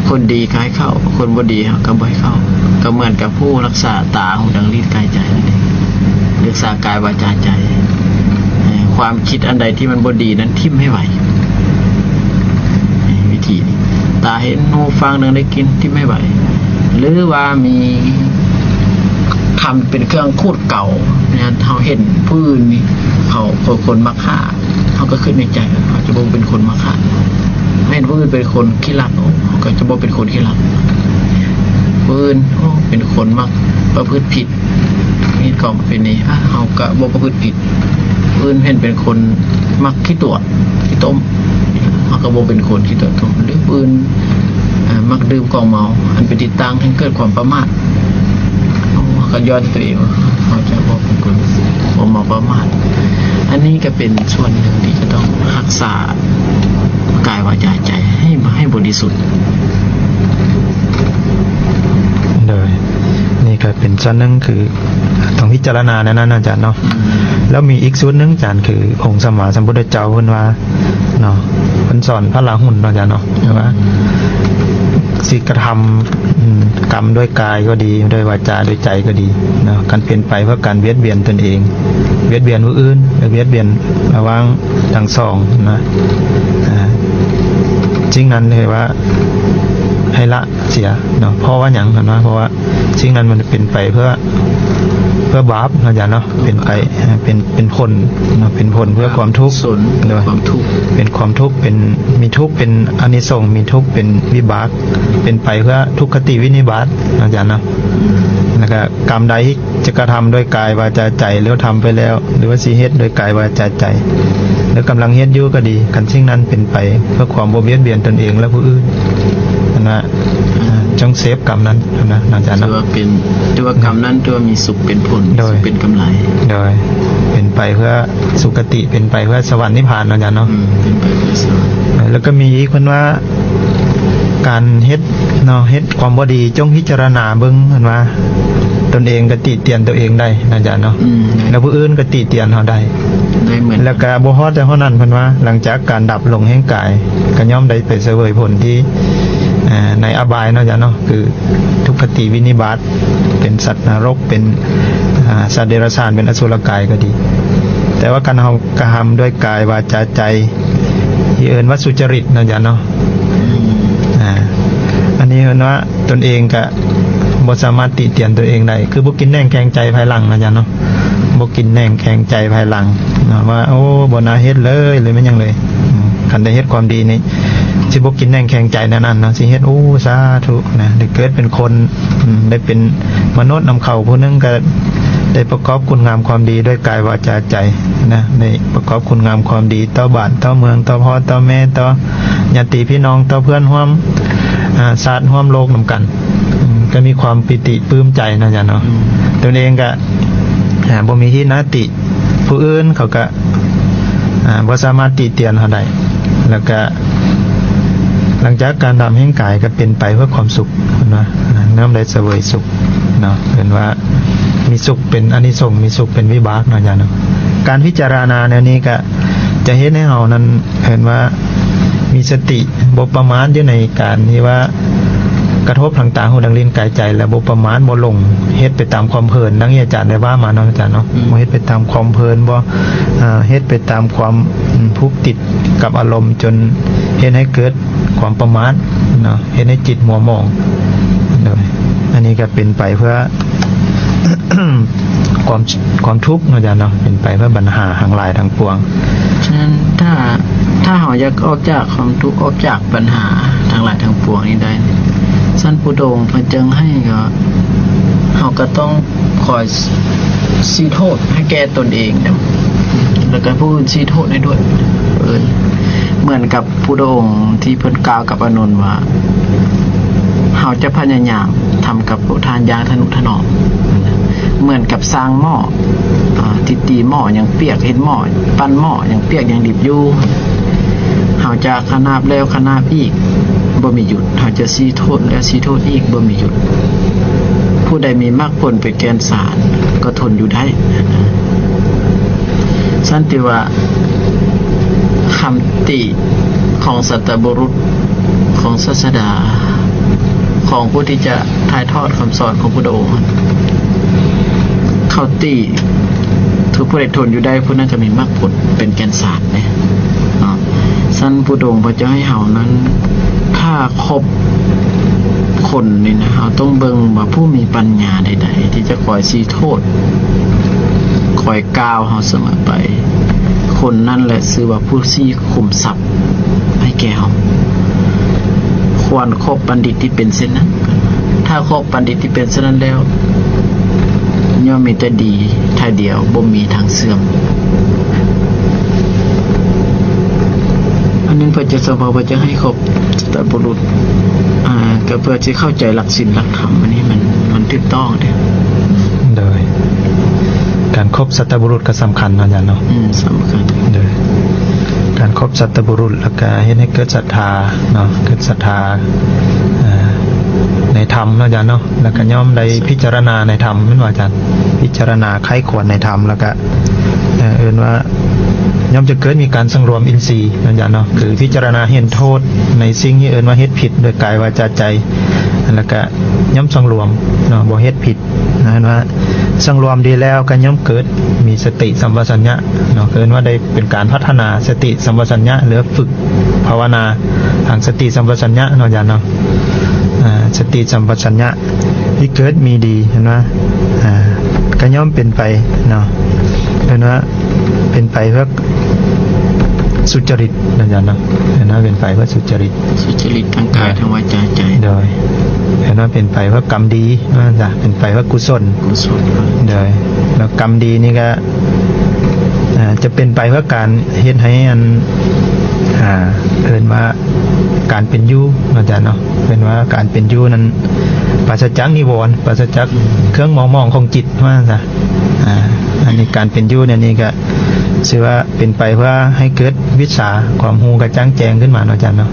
ຄົນດີກໍໃຫ້ເຂົ້າ, ຄົນບໍ່ດີເຮົາກໍບໍ່ໃຫ້ເຂົ້າ. ກໍເໝືອນກັບຜູ້ຮັກສາຕາ, ຫູ, ດັງ, ລີ້ນ, ກາຍ, ໃຈນັ້ນເອງ, ຮັກສາກາຍ, ວາຈາ, ໃຈ. ເອີ ຄວາມຄິດອັນໃດທີ່ມັນບໍ່ດີນັ້ນຖິ້ມໃຫ້ໄວ. ວິທີນີ້ ຕາເຫັນ, ຫູຟັງ, ດັງໄດ້ກິ່ນ, ຖິ້ມໃຫ້ໄວ. ຫຼືວ່າມີຄຳເປັນເຄື່ອງຂູດເກົາ, ເຮົາເຫັນຜູ້ອື່ນນີ້ ເຂົາ ຄົນມັກຂ້າ, ເຮົາກໍຄິດໃນໃຈວ່າ ເຮົາຈະບໍ່ເປັນຄົນມັກຂ້າ. ເຫັນຜູ້ອື່ນເປັນຄົນຂີ້ລັກ, ເຮົາກໍຈະບໍ່ເປັນຄົນຂີ້ລັກ. ຜູ້ອື່ນ ໂອ້ ເປັນຄົນມັກປະພຶດຜິດ, ມີກອງປະເພນີ, ເຮົາກໍບໍ່ປະພຶດຜິດ. ຜູ້ອື່ນເຫັນເປັນຄົນມັກຂີ້ຕົວະ ຂີ້ຕົມ, ເຮົາກໍບໍ່ເປັນຄົນຂີ້ຕົວະຕົມ. ຫຼືຜູ້ອື່ນ ເອີ ມັກດື່ມຂອງເມົາ ອັນເປັນທີ່ຕັ້ງໃຫ້ເກີດຄວາມປະໝາດ, ເຮົາກໍຍ້ອນຕົວເອງວ່າເຮົາຈະບໍ່ເປັນຄົນບໍ່ເມົາປະໝາດ. ອັນນີ້ກໍເປັນສ່ວນໜຶ່ງທີ່ຈະຕ້ອງຮັກສາກາຍ ວາຈາ ໃຈໃຫ້ ໃຫ້ບໍລິສຸດ. ໂດຍ ນີ້ກໍເປັນສ່ວນໜຶ່ງ ຄື ຕ້ອງພິຈາລະນາແນວນັ້ນ ອາຈານເນາະ. ອືມ ແລ້ວມີອີກສູດໜຶ່ງ ອາຈານ, ຄືອົງສຳມາສຳພຸດທະເຈົ້າເພິ່ນວ່າເນາະ, ເພິ່ນສອນພະລາຫຸນເນາະ ອາຈານເນາະ, ອືມ ວ່າຊິກະທຳ ອືມ ກຳດ້ວຍກາຍກໍດີ, ດ້ວຍວາຈາ, ດ້ວຍໃຈກໍດີເນາະ, ຄັນເປັນໄປເພື່ອການບຽດບຽນຕົນເອງ, ບຽດບຽນຜູ້ອື່ນ ຫຼືບຽດບຽນລະຫວ່າງທັງສອງນະ, ອາ ສິ່ງນັ້ນເອີ້ນວ່າໃຫ້ລະເສຍເນາະ. ເພາະວ່າຫຍັງ? ເພິ່ນວ່າ ເພາະວ່າ ສິ່ງນັ້ນມັນເປັນໄປເພື່ອ ເພື່ອບາບເນາະ ອາຈານເນາະ, ເປັນໄປ ເປັນ ເປັນຜົນເນາະ, ເປັນຜົນເພື່ອຄວາມທຸກ. ໂດຍ ເປັນຄວາມທຸກ ເປັນ ມີທຸກເປັນອານິສົງ, ມີທຸກເປັນວິບາກ, ເປັນໄປເພື່ອທຸກຄະຕິວິນິບາດເນາະ ອາຈານເນາະ. ແລ້ວກໍກຳໃດທີ່ຈະກະທຳດ້ວຍກາຍ ວາຈາ ໃຈ ຫຼືວ່າທຳໄປແລ້ວ ຫຼືວ່າຊິເຮັດດ້ວຍກາຍ ວາຈາ ໃຈ ຫຼືກຳລັງເຮັດຢູ່ກໍດີ, ຄັນສິ່ງນັ້ນເປັນໄປເພື່ອຄວາມບໍ່ບຽດບຽນຕົນເອງ ແລະ ຜູ້ອື່ນ, ເພິ່ນວ່າ ອ່າ ຈົ່ງເສບກຳນັ້ນນະ ອາຈານເນາະ. ຖືວ່າເປັນ ຖືວ່າກຳນັ້ນຖືວ່າມີສຸກເປັນຜົນ ໂດຍ ມີສຸກເປັນກຳໄລ. ໂດຍ ເປັນໄປເພື່ອສຸຄະຕິ ເປັນໄປເພື່ອສະຫວັນນິບພານເນາະ ອາຈານເນາະ. ອືມ ເປັນໄປເພື່ອສະຫວັນ. ເອີ ແລ້ວກໍມີອີກ ເພິ່ນວ່າກ ອັນເຮັດເນາະ ເຮັດຄວາມບໍ່ດີ ຈົ່ງພິຈາລະນາເບິ່ງ ເພິ່ນວ່າ ຕົນເອງກໍຕິຕຽນຕົວເອງໄດ້ນະອາຈານເນາະ ອືມ ແລ້ວຜູ້ອື່ນກໍຕິຕຽນເຮົາໄດ້ ໄດ້ເໝືອນກັນ ແລ້ວກໍບໍ່ຮອດແຕ່ເທົ່ານັ້ນ ເພິ່ນວ່າ ຫຼັງຈາກການດັບລົງແຫ່ງກາຍ ກໍຍ່ອມໄດ້ໄປສະເຫວີຍຜົນທີ່ ເອີ ໃນອະບາຍເນາະອາຈານເນາະ ຄືທຸກຄະຕິວິນິບາດ ເປັນສັດນະລົກ ເປັນ ອາ ສັດເດຍລະສານ ເປັນອະສຸລະກາຍກໍດີ ແຕ່ວ່າຄັນເຮົາກະທຳດ້ວຍກາຍ ວາຈາ ໃຈ ທີ່ເອີ້ນວ່າສຸຈະລິດເນາະອາຈານເນາະ ອືມ ອາ ອັນນີ້ເອີ້ນວ່າຕົນເອງກະບໍ່ສາມາດຕິຕຽນຕົນເອງໄດ້ ຄືບໍ່ກິນແໜງແຂງໃຈພາຍຫຼັງເນາະອາຈານເນາະ ບໍ່ກິນແໜງແຂງໃຈພາຍຫຼັງເນາະ ວ່າ ໂອ້ ບໍ່ໜ້າເຮັດເລີຍ ຫຼືແມ່ນຫຍັງເລີຍ ອືມ ຄັນໄດ້ເຮັດຄວາມດີນີ້ ຊິບໍ່ກິນແໜງແຂງໃຈແນວນັ້ນເນາະ ຊິເຮັດ ໂອ້ ສາທຸນະ ໄດ້ເກີດເປັນຄົນ ອືມ ໄດ້ເປັນມະນຸດນຳເຂົາຜູ້ໜຶ່ງ ກໍໄດ້ປະກອບຄຸນງາມຄວາມດີດ້ວຍກາຍ ວາຈາ ໃຈນະ ໄດ້ປະກອບຄຸນງາມຄວາມດີຕໍ່ບ້ານ ຕໍ່ເມືອງ ຕໍ່ພໍ່ ຕໍ່ແມ່ ຕໍ່ຍາດຕິພີ່ນ້ອງ ຕໍ່ເພື່ອນຮ່ວມ ອາ ຊາດຮ່ວມໂລກນຳກັນ ອືມ ກໍມີຄວາມປີຕິປຶ້ມໃຈເນາະອາຈານເນາະ ອືມ ຕົນເອງກໍ ອາ ບໍ່ມີທີ່ໜ້າຕິ ຜູ້ອື່ນເຂົາກະ ອາ ບໍ່ສາມາດຕິຕຽນເຮົາໄດ້ ແລ້ວກະຫຼັງຈາກການດຳແຫ່ງກາຍກໍເປັນໄປເພື່ອຄວາມສຸກເນາະ ນຳໄດ້ສະເຫວີຍສຸກເນາະ ເອີ້ນວ່າມີສຸກເປັນອານິສົງ ມີສຸກເປັນວິບາກເນາະອາຈານເນາະ ການພິຈາລະນາແນວນີ້ກະຈະເຮັດໃຫ້ເຮົານັ້ນ ເອີ້ນວ່າມີສະຕິ ບໍ່ປະໝາດຢູ່ໃນການທີ່ວ່າກະທົບທາງຕາ ຫູ ດັງ ລີ້ນ ກາຍ ໃຈ ແລະ ບໍ່ປະໝາດ ບໍ່ຫຼົງ ເຮັດໄປຕາມຄວາມເພີນ ດັ່ງທີ່ອາຈານໄດ້ວ່າມາເນາະອາຈານເນາະ ອືມ ບໍ່ເຮັດໄປຕາມຄວາມເພີນ ບໍ່ ເອີ ເຮັດໄປຕາມຄວາມ ອືມ ຜູກຕິດກັບອາລົມ ຈົນເຮັດໃຫ້ເກີດຄວາມປະໝາດເນາະ ເຮັດໃຫ້ຈິດມົວໝອງ ໂດຍ ອັນນີ້ກໍເປັນໄປເພື່ອ ຄວາມ ຄວາມທຸກເນາະອາຈານເນາະ ເປັນໄປເພື່ອບັນຫາທັງຫຼາຍທັງປວງ. ສະນັ້ນ ຖ້າ ຖ້າເຮົາຢາກອອກຈາກຄວາມທຸກ ອອກຈາກບັນຫາທັງຫຼາຍທັງປວງນີ້ໄດ້ ຊັ້ນພຸດທະອົງເພິ່ນຈຶ່ງໃຫ້ ກໍ ເຮົາກໍຕ້ອງຄອຍຊີ້ໂທດໃຫ້ແກ່ຕົນເອງນຳ ແລ້ວກໍຜູ້ອື່ນຊີ້ໂທດໃຫ້ດ້ວຍ ເອີ ເໝືອນກັບ ພຸດທະອົງທີ່ເພິ່ນກ່າວກັບອານົນວ່າ ເຮົາຈະພະຍາຍາມທຳກັບພວກທ່ານຢ່າງທະນຸຖະໜອມ ເໝືອນກັບຊ່າງໝໍ້ ອາ ທີ່ຕີໝໍ້ຍັງປຽກ ເຮັດໝໍ້ ປັ່ນໝໍ້ຍັງປຽກຍັງດິບຢູ່ ເຮົາຈະຂະໜາບແລ້ວຂະໜາບອີກ ບໍ່ມີຢຸດ ເຮົາຈະຊີ້ໂທດແລ້ວຊີ້ໂທດອີກ ບໍ່ມີຢຸດ ຜູ້ໃດມີມັກຜົນເປັນແກ່ນສານ ກໍທົນຢູ່ໄດ້. ສັນຕິວ່າ ຄຳຕິຂອງສັດຕະບຸລຸດ ຂອງສາດສະດາ ຂອງຜູ້ທີ່ຈະຖ່າຍທອດຄຳສອນຂອງພຸດທະອົງ ເຂົາຕິ ຄືຜູ້ໃດທົນຢູ່ໄດ້ ຜູ້ນັ້ນຈະມີມັກຜົນເປັນແກ່ນສານເດ້ເນາະ. ຊັ້ນພຸດທະອົງພະເຈົ້າໃຫ້ເຮົານັ້ນ ຖ້າຄົບຄົນນີ້ນະ ເຮົາຕ້ອງເບິ່ງວ່າຜູ້ມີປັນຍາໃດໆ ທີ່ຈະຄອຍຊີ້ໂທດ ຄອຍກ່າວເຮົາສະເໝີໄປ ຄົນນັ້ນແຫຼະຊື່ວ່າຜູ້ຊີ້ຂຸມຊັບໃຫ້ແກ່ເຮົາ. ຄວນຄົບບັນດິດທີ່ເປັນເຊັ່ນນັ້ນ. ຖ້າຄົບບັນດິດທີ່ເປັນເຊັ່ນນັ້ນແລ້ວ ຍ່ອມມີແຕ່ດີທ້າຍດຽວ ບໍ່ມີທາງເສື່ອມ. ອັນໜຶ່ງ ພະເຈົ້າສາວະເພິ່ນຈະໃຫ້ຄົບສັດຕະບຸລຸດ ອ່າ ກໍເພື່ອຊິເຂົ້າໃຈຫຼັກສິນຫຼັກທຳ ອັນນີ້ມັນ ມັນຖືກຕ້ອງເດ້. ໂດຍ ການຄົບສັດຕະບຸລຸດກໍສຳຄັນເນາະອາຈານເນາະ. ອືມ ສຳຄັນ. ໂດຍ ການຄົບສັດຕະບຸລຸດ ແລ້ວກໍເຮັດໃຫ້ເກີດສັດທາເນາະ ເກີດສັດທາ ເອີ ໃນທຳເນາະອາຈານເນາະ. ແລ້ວກໍຍ່ອມໄດ້ພິຈາລະນາໃນທຳ ແມ່ນບໍ່ອາຈານ? ພິຈາລະນາໃຄ່ຄວນໃນທຳ ແລ້ວກໍ ເອີ ເອີ້ນວ່າຍ່ອມຈະເກີດມີການສັງລວມອິນຊີເນາະອາຈານເນາະ ຄືພິຈາລະນາເຫັນໂທດໃນສິ່ງທີ່ເອີ້ນວ່າເຮັດຜິດໂດຍກາຍ ວາຈາ ໃຈ ແລ້ວກໍຍ່ອມສັງລວມເນາະ ບໍ່ເຮັດຜິດ. ເຫັນວ່າສັງລວມດີແລ້ວກໍຍ່ອມເກີດມີສະຕິສຳປະຊັນຍະເນາະ ເອີ້ນວ່າໄດ້ເປັນການພັດທະນາສະຕິສຳປະຊັນຍະ ຫຼືຝຶກພາວະນາທາງສະຕິສຳປະຊັນຍະເນາະອາຈານເນາະ. ອາ ສະຕິສຳປະຊັນຍະທີ່ເກີດມີດີ ເຫັນວ່າ ອາ ກໍຍ່ອມເປັນໄປເນາະ ເຫັນວ່າເປັນໄປເພື່ອສຸຈະລິດເນາະອາຈານເນາະ ເຫັນວ່າເປັນໄປເພື່ອສຸຈະລິດ ສຸຈະລິດທັງກາຍ ໂດຍ ທັງວາຈາໃຈ ໂດຍ ເຫັນວ່າເປັນໄປເພື່ອກຳດີ ວ່າຊັ້ນຊະ ເປັນໄປເພື່ອກຸສົນ ກຸສົນ ໂດຍ ແລ້ວກຳດີນີ້ກໍ ເອີ ຈະເປັນໄປເພື່ອການເຮັດໃຫ້ອັນ ອ່າ ເອີ້ນວ່າການເປັນຢູ່ເນາະອາຈານເນາະ ເອີ້ນວ່າການເປັນຢູ່ນັ້ນປາສະຈາກນິວອນ ປາສະຈາກເຄື່ອງເມົາໝອງຂອງຈິດ ວ່າຊັ້ນຊະ. ອ່າ ອັນນີ້ການເປັນຢູ່ໃນນີ້ກໍ ຊື່ວ່າເປັນໄປເພື່ອໃຫ້ເກີດວິຊາ ຄວາມຮູ້ກະຈ່າງແຈ້ງຂຶ້ນມາເນາະອາຈານເນາະ.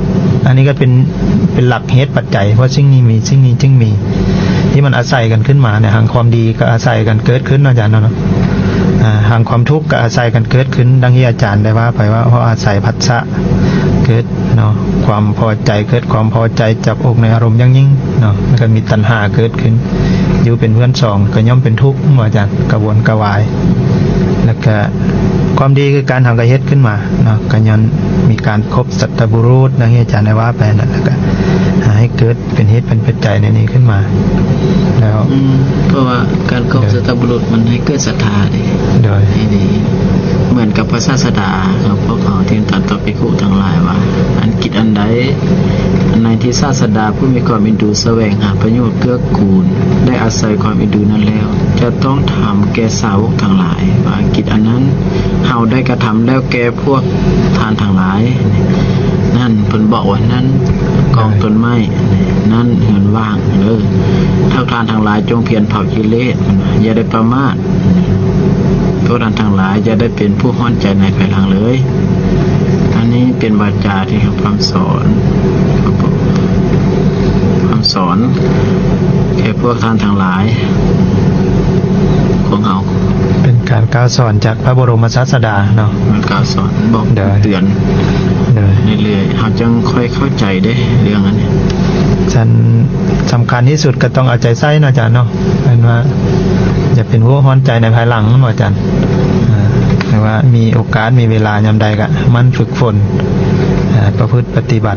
ອັນນີ້ກໍເປັນ ເປັນຫຼັກເຫດປັດໄຈ ເພາະສິ່ງນີ້ມີ ສິ່ງນີ້ຈຶ່ງມີ ທີ່ມັນອາໄສກັນຂຶ້ນມາເນຍ. ທາງຄວາມດີກໍອາໄສກັນເກີດຂຶ້ນເນາະອາຈານເນາະ. ອາ ທາງຄວາມທຸກກໍອາໄສກັນເກີດຂຶ້ນ ດັ່ງທີ່ອາຈານໄດ້ວ່າໄປວ່າ ເພາະອາໄສພັດສະເກີດເນາະ ຄວາມພໍໃຈ ເກີດຄວາມພໍໃຈຈັບອົກໃນອາລົມຢ່າງຍິ່ງເນາະ ແລ້ວກໍມີຕັນຫາເກີດຂຶ້ນ ຢູ່ເປັນເພື່ອນສອງ ກໍຍ່ອມເປັນທຸກເນາະອາຈານ ກະວົນກະວາຍ. ແລ້ວກະຄວາມດີຄືກັນ ເຮົາກໍເຮັດຂຶ້ນມາເນາະ ກໍຍ້ອນມີການຄົບສັດຕະບຸລຸດ ດັ່ງທີ່ອາຈານໄດ້ວ່າໄປນັ້ນ ແລ້ວກະໃຫ້ເກີດເປັນເຫດເປັນປັດໄຈໃນນີ້ຂຶ້ນມາແລ້ວ. ອືມ ເພາະວ່າການຄົບ ໂດຍ ສັດຕະບຸລຸດມັນໃຫ້ເກີດສັດທາເດ້. ໂດຍ ໃຫ້ດີ ເໝືອນກັບພະສາສະດາຂອງພວກເຮົາທີ່ຕັດຕໍ່ພິກຂຸທັງຫຼາຍວ່າ ອັນກິດອັນໃດ ອັນໃດທີ່ສາສະດາຜູ້ມີຄວາມເອັນດູສະແຫວງຫາປະໂຫຍດເກື້ອກູນ ໄດ້ອາໄສຄວາມເອັນດູນັ້ນແລ້ວ ຈະຕ້ອງທຳແກ່ສາວົກທັງຫຼາຍ ວ່າກິດອັນນັ້ນ ເຮົາໄດ້ກະທຳແລ້ວແກ່ພວກທ່ານທັງຫຼາຍ. ນັ້ນເພິ່ນບອກວ່າ ນັ້ນກອງຕົ້ນໄມ້ ນັ້ນເຮືອນວ່າງເດີ. ຖ້າທ່ານທັງຫຼາຍຈົ່ງພຽນເຜົາກິເລດ ຢ່າໄດ້ປະໝາດ. ພວກທ່ານທັງຫຼາຍຢ່າໄດ້ເປັນຜູ້ຮ້ອນໃຈໃນພາຍຫຼັງເລີຍ. ອັນນີ້ເປັນວາຈາທີ່ເຮົາພາມສອນ ພາມສອນແກ່ພວກທ່ານທັງຫຼາຍຂອງເຮົາ. ເປັນການກ່າວສອນຈາກພະບໍລົມສາສະດາເນາະ ການກ່າວສອນບອກເຕືອນ ໂດຍ ເລື້ອຍໆ ເຮົາຈັ່ງຄ່ອຍເຂົ້າໃຈເດ້ເລື່ອງອັນນີ້. ສຳ ສຳຄັນທີ່ສຸດກໍຕ້ອງເອົາໃຈໃສ່ເນາະອາຈານເນາະ. ເອີ້ນວ່າຢ່າເປັນຫົວຮ້ອນໃຈໃນພາຍຫຼັງເນາະອາຈານ. ເອີ ແຕ່ວ່າມີໂອກາດ ມີເວລາຍາມໃດກະໝັ່ນຝຶກຝົນ ເອີ ປະພຶດປະຕິບັດ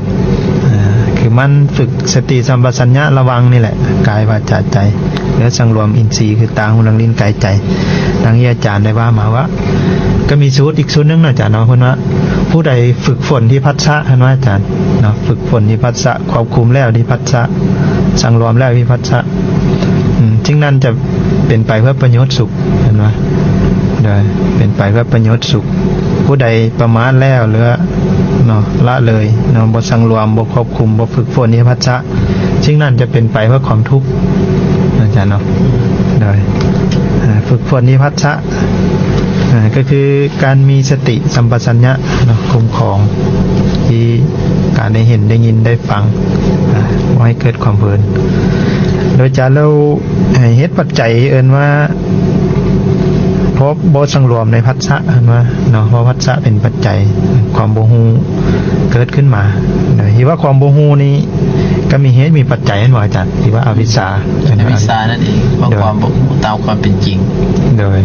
ເອີ ຄືໝັ່ນຝຶກສະຕິສຳປະຊັນຍະລະວັງນີ້ແຫຼະ ກາຍ ວາຈາ ໃຈ ແລະ ສັງລວມອິນຊີ ຄືຕາ ຫູ ລຳ ລີ້ນ ກາຍ ໃຈ. ດັ່ງທີ່ອາຈານໄດ້ວ່າມາວ່າ ກໍມີສູດອີກສູດໜຶ່ງເນາະອາຈານເນາະ ເພິ່ນວ່າ ຜູ້ໃດຝຶກຝົນທີ່ພັດສະ ເພິ່ນວ່າອາຈານເນາະ ຝຶກຝົນທີ່ພັດສະ ຄວບຄຸມແລ້ວທີ່ພັດສະ ສັງລວມແລ້ວທີ່ພັດສະ ອືມ ສິ່ງນັ້ນຈະເປັນໄປເພື່ອປະໂຫຍດສຸກ ເຫັນບໍ່? ໂດຍ ເປັນໄປເພື່ອປະໂຫຍດສຸກ. ຜູ້ໃດປະໝາດແລ້ວ ຫຼືວ່າເນາະ ລະເລີຍເນາະ ບໍ່ສັງລວມ ບໍ່ຄວບຄຸມ ບໍ່ຝຶກຝົນນິພັດສະ ສິ່ງນັ້ນຈະເປັນໄປເພື່ອຄວາມທຸກ ອາຈານເນາະ. ໂດຍ ອາ ຝຶກຝົນນິພັດສະ ອາ ກໍຄືການມີສະຕິສຳປະຊັນຍະເນາະ ຄຸ້ມຄອງທີ່ການໄດ້ເຫັນ ໄດ້ຍິນ ໄດ້ຟັງ ອາ ບໍ່ໃຫ້ເກີດຄວາມເພີນ. ໂດຍຈານແລ້ວ ໃຫ້ເຫດປັດໄຈເອີ້ນວ່າ ເພາະບໍ່ສັງລວມໃນພັດສະ ເອີ້ນວ່າເນາະ ເພາະພັດສະເປັນປັດໄຈ ຄວາມບໍ່ຮູ້ເກີດຂຶ້ນມາ. ໂດຍທີ່ວ່າຄວາມບໍ່ຮູ້ນີ້ ກໍມີເຫດມີປັດໄຈ ແມ່ນບໍ່ອາຈານ? ທີ່ວ່າອະວິຊຊາ ອະວິຊຊານັ້ນເອງ ເພາະ ໂດຍ ຄວາມບໍ່ຮູ້ຕາມຄວາມເປັນຈິງ. ໂດຍ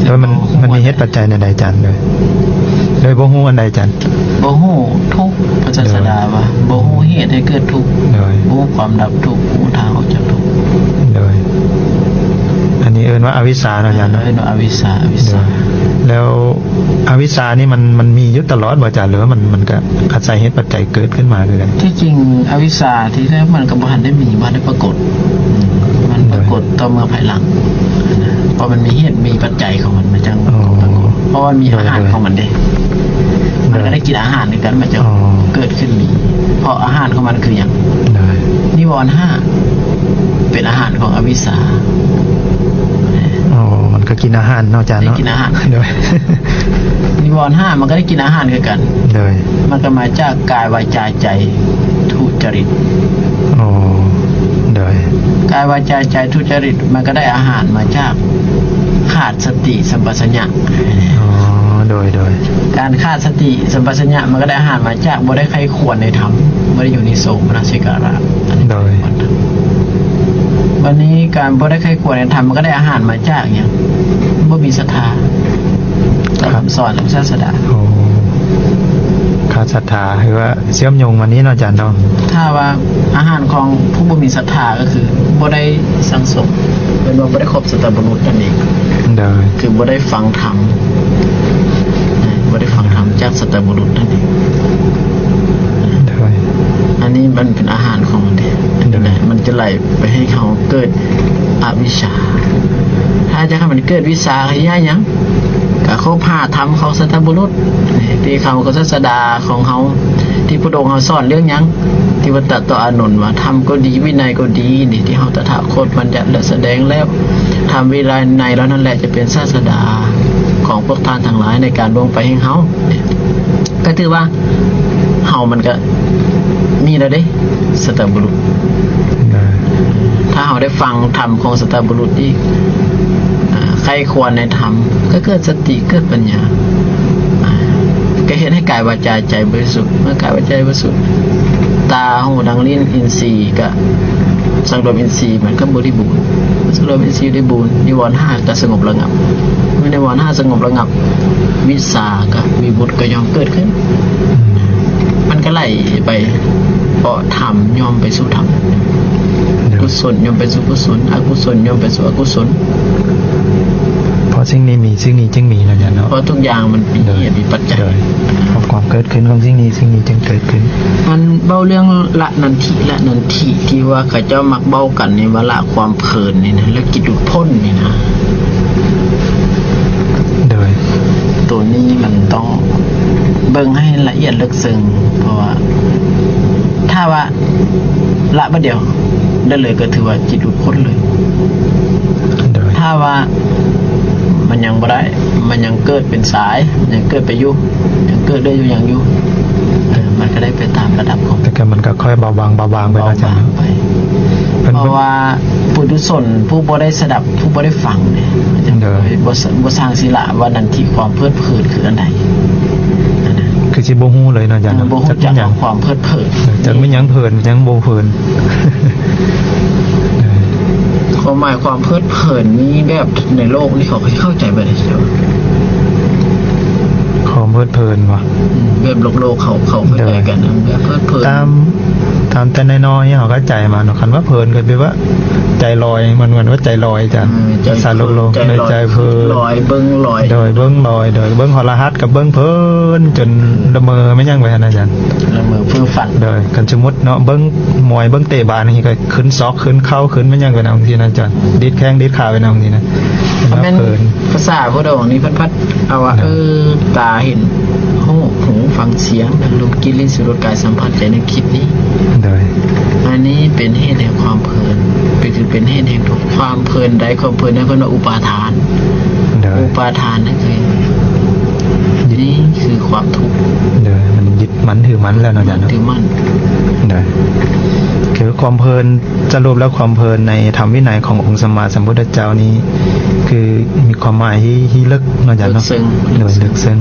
ໂດຍ ມັນ ມັນມີເຫດປັດໄຈແນວໃດອາຈານ? ໂດຍ ໂດຍບໍ່ຮູ້ອັນໃດອາຈານ? ບໍ່ຮູ້ທຸກ ພະສາສະດາວ່າ ໂດຍ ບໍ່ຮູ້ເຫດໃຫ້ເກີດທຸກ ໂດຍ ບໍ່ຮູ້ຄວາມດັບທຸກ ບໍ່ຮູ້ທາງອອກຈາກທຸກ. ໂດຍ ອັນນີ້ເອີ້ນວ່າອະວິຊຊາເນາະອາຈານເນາະ? ເອີ້ນວ່າອະວິຊຊາ ອະວິຊຊາ. ໂດຍ ແລ້ວ ອະວິຊຊານີ້ມັນ ມັນມີຢູ່ຕະຫຼອດບໍ່ອາຈານ ຫຼືວ່າມັນ ມັນກະອາໄສເຫດປັດໄຈເກີດຂຶ້ນມາຄືກັນ? ທີ່ຈິງອະວິຊຊາທີ່ແທ້ມັນກໍບໍ່ທັນໄດ້ມີ ບໍ່ທັນໄດ້ປາກົດ ມັນປາກົດຕໍ່ເມື່ອພາຍຫຼັງ ເພາະມັນມີເຫດມີປັດໄຈຂອງມັນ ມັນຈັ່ງປາກົດ ເພາະວ່າມີອາຫານຂອງມັນເດ້ ມັນກໍໄດ້ກິນອາຫານຄືກັນ ມັນຈະເກີດຂຶ້ນມີ ເພາະອາຫານຂອງມັນຄືຫຍັງ? ນິວອນຫ້າ ເປັນອາຫານຂອງອະວິຊຊາ. ອໍ ມັນກໍກິນອາຫານເນາະອາຈານເນາະ? ກິນອາຫານ ໂດຍ ນິວອນຫ້າມັນກໍໄດ້ກິນອາຫານຄືກັນ. ໂດຍ ມັນກໍມາຈາກກາຍ ວາຈາ ໃຈ ທຸຈະລິດ. ອໍ ໂດຍ ກາຍ ວາຈາ ໃຈ ທຸຈະລິດ ມັນກໍໄດ້ອາຫານມາຈາກຂາດສະຕິສຳປະຊັນຍະ. ອໍ ໂດຍ ໂດຍ ການຂາດສະຕິສຳປະຊັນຍະ ມັນກໍໄດ້ອາຫານມາຈາກບໍ່ໄດ້ໃຄ່ຄວນໃນທຳ ບໍ່ໄດ້ຢູ່ໃນໂສມະນະສິກາລະ. ໂດຍ ບັດນີ້ການບໍ່ໄດ້ໃຄ່ຄວນໃນທຳ ມັນກໍໄດ້ອາຫານມາຈາກຫຍັງ? ບໍ່ມີສັດທາຕໍ່ຄຳສອນຂອງສາສະດາ. ໂອ້ ຂາດສັດທາ ຄືວ່າເຊື່ອມໂຍງມານີ້ເນາະອາຈານເນາະ. ຖ້າວ່າອາຫານຂອງຜູ້ບໍ່ມີສັດທາ ກໍຄືບໍ່ໄດ້ສັງສົມ ເອີ້ນວ່າບໍ່ໄດ້ຄົບສັດຕະບຸລຸດນັ້ນເອງ. ໂດຍ ຄືບໍ່ໄດ້ຟັງທຳ ບໍ່ໄດ້ຟັງທຳຈາກສັດຕະບຸລຸດນັ້ນເອງ. ໂດຍ ອັນນີ້ມັນເປັນອາຫານຂອງມັນເດ້. ໂດຍ ມັນຈະໄຫຼໄປໃຫ້ເຮົາເກີດອະວິຊຊາ. ຖ້າຈະໃຫ້ມັນເກີດວິຊຊາ ເຮັດຫຍັງ? ກະຄົບຫາທຳຂອງສັດຕະບຸລຸດ ຕິຄຳຂອງສາສະດາຂອງເຮົາ ທີ່ພະອົງເຮົາສອນເລື່ອງຫຍັງ? ທີ່ວ່າຕັດຕໍ່ອານົນວ່າ ທຳກໍດີ ວິໄນກໍດີນີ້ ທີ່ເຮົາຕະຖາຄົດບັນຍັດ ແລະ ສະແດງແລ້ວ ທຳ ວິໄນເຫຼົ່ານັ້ນແຫຼະຈະເປັນສາສະດາ. ຂອງພວກທ່ານທັງຫຼາຍໃນການລ່ວງໄປແຫ່ງເຮົາ. ກໍຖືວ່າເຮົາມັນກໍມີແລ້ວເດ້ ສັດຕະບຸລຸດ. ຖ້າເຮົາໄດ້ຟັງທຳຂອງສັດຕະບຸລຸດອີກ ອາ ໃຄ່ຄວນໃນທຳ ກໍເກີດສະຕິ ເກີດປັນຍາ ອາ ກໍເຮັດໃຫ້ກາຍ ວາຈາ ໃຈບໍລິສຸດ. ເມື່ອກາຍ ວາຈາ ໃຈບໍລິສຸດ ຕາ ຫູ ດັງ ລີ້ນ ອິນຊີ ກໍສັງລວມອິນຊີ ມັນກໍບໍລິບູນ. ສັງລວມອິນຊີໄດ້ບູນ ນິວອນຫ້າກໍສະຫງົບລະງັບ. ເມື່ອນິວອນຫ້າສະຫງົບລະງັບ ວິຊາກັບວິມຸດກໍຍ່ອມເກີດຂຶ້ນ. ມັນກໍໄຫຼໄປ ເພາະທຳຍ່ອມໄປສູ່ທຳ ໂດຍ ກຸສົນຍ່ອມໄປສູ່ກຸສົນ ອະກຸສົນຍ່ອມໄປສູ່ອະກຸສົນ. ເພາະສິ່ງນີ້ມີ ສິ່ງນີ້ຈຶ່ງມີເນາະ ອາຈານເນາະ. ເພາະທຸກຢ່າງມັນມີເຫດມີປັດໄຈ. ໂດຍ ເພາະຄວາມເກີດຂຶ້ນຂອງສິ່ງນີ້ ສິ່ງນີ້ຈຶ່ງເກີດຂຶ້ນ. ອັນເວົ້າເລື່ອງລະນັນທິ ລະນັນທິ ທີ່ວ່າເຂົາເຈົ້າມັກເວົ້າກັນນີ້ ວ່າລະຄວາມເພີນນີ້ນະ ແລ້ວຈິດຫຼຸດພົ້ນນີ້ນະ. ໂດຍ ໂຕນີ້ມັນຕ້ອງເບິ່ງໃຫ້ລະອຽດເລິກເຊິ່ງ ເພາະວ່າຖ້າວ່າລະບາດດຽວໄດ້ເລີຍ ກໍຖືວ່າຈິດຫຼຸດພົ້ນເລີຍ. ໂດຍ ຖ້າວ່າມັນຍັງບໍ່ໄດ້ ມັນຍັງເກີດເປັນສາຍ ຍັງເກີດໄປຢູ່ ຍັງເກີດເລື້ອຍຢູ່ ຍັງຢູ່ ເອີ ມັນກໍໄດ້ໄປຕາມລະດັບຂອງ ແຕ່ກໍມັນກໍຄ່ອຍເບົາບາງ ເບົາບາງໄປເນາະ ອາຈານເນາະ. ເບົາບາງໄປ ເພາະວ່າປຸຖຸຊົນຜູ້ບໍ່ໄດ້ສະດັບ ຜູ້ບໍ່ໄດ້ຟັງນີ້ ໂດຍ ບໍ່ ບໍ່ຊ່າງຊິລະວ່ານັນທິ ຄວາມເພີດເພີນຄືອັນໃດ ຄືຊິບໍ່ຮູ້ເລີຍເນາະ ອາຈານເນາະ. ບໍ່ຮູ້ຈັກຄວາມເພີດເພີນ ຈັກແມ່ນຫຍັງເພີນ ຫຍັງບໍ່ເພີນ. ຄວາມໝາຍຄວາມເພີດເພີນນີ້ ແບບໃນໂລກນີ້ເຂົາເຂົ້າໃຈແບບໃດ? ຄວາມເພີດເພີນວະ ອືມ ແບບໂລກໆເຂົາ ເຂົາເຂົ້າໃຈກັນນະ ແບບເພີດເພີນ ຕາມ ຕາມແຕ່ນ້ອຍໆເຮົາເຂົ້າໃຈມາເນາະ. ຄັນວ່າເພີນກໍແປວ່າໃຈລອຍ ມັນ ມັນວ່າໃຈລອຍ ອາຈານ ເອີ ໃຈ ພາສາໂລກໆ ໃນໃຈເພີນ ລອຍ ເບິ່ງລອຍ ໂດຍ ເບິ່ງລອຍ ໂດຍ ເບິ່ງໂທລະທັດກໍເບິ່ງເພີນ ຈົນລະເມີແມ່ນຫຍັງໄປຫັ້ນນະ ອາຈານ ລະເມີເພີ້ຝັນ. ໂດຍ ຄັນສົມມຸດເນາະ ເບິ່ງມວຍ ເບິ່ງເຕະບານນີ້ ກໍຂຶ້ນຊອກ ຂຶ້ນເຂົ່າ ຂຶ້ນແມ່ນຫຍັງໄປນຳຈັ່ງຊີ້ນະ ອາຈານ ດີດແຂ້ງດີດຂາໄປນຳຈັ່ງຊີ້ນະ. ເພາະແມ່ນພາສາຜູ້ດອງນີ້ ເພິ່ນພັດເອົາວ່າ ເອີ ຕາເຫັນຮູບ ຫູຟັງສຽງ ລົມ ກິ່ນ ລິ້ນ ສີນ ລົດ ກາຍສຳຜັດ ໃຈນຶກຄິດນີ້. ໂດຍ ອັນນີ້ເປັນເຫດແຫ່ງຄວາມເພີນ ກໍຄືເປັນເຫດແຫ່ງທຸກ. ຄວາມເພີນໃດ ຄວາມເພີນນັ້ນເພິ່ນວ່າອຸປາທານ. ໂດຍ ອຸປາທານນັ້ນຄື ນີ້ຄືຄວາມທຸກ. ໂດຍ ມັນຍຶດໝັ້ນຖືໝັ້ນແລ້ວເນາະ ອາຈານເນາະ ຖືໝັ້ນ. ໂດຍ ຄືຄວາມເພີນ ສະຫຼຸບແລ້ວຄວາມເພີນໃນທຳວິໄນຂອງອົງສຳມາສຳພຸດທະເຈົ້ານີ້ ຄືມີຄວາມໝາຍທີ່ ທີ່ເລິກເນາະ ອາຈານເນາະ. ເລິກເຊິ່ງ ໂດຍ ເລິກເຊິ່ງ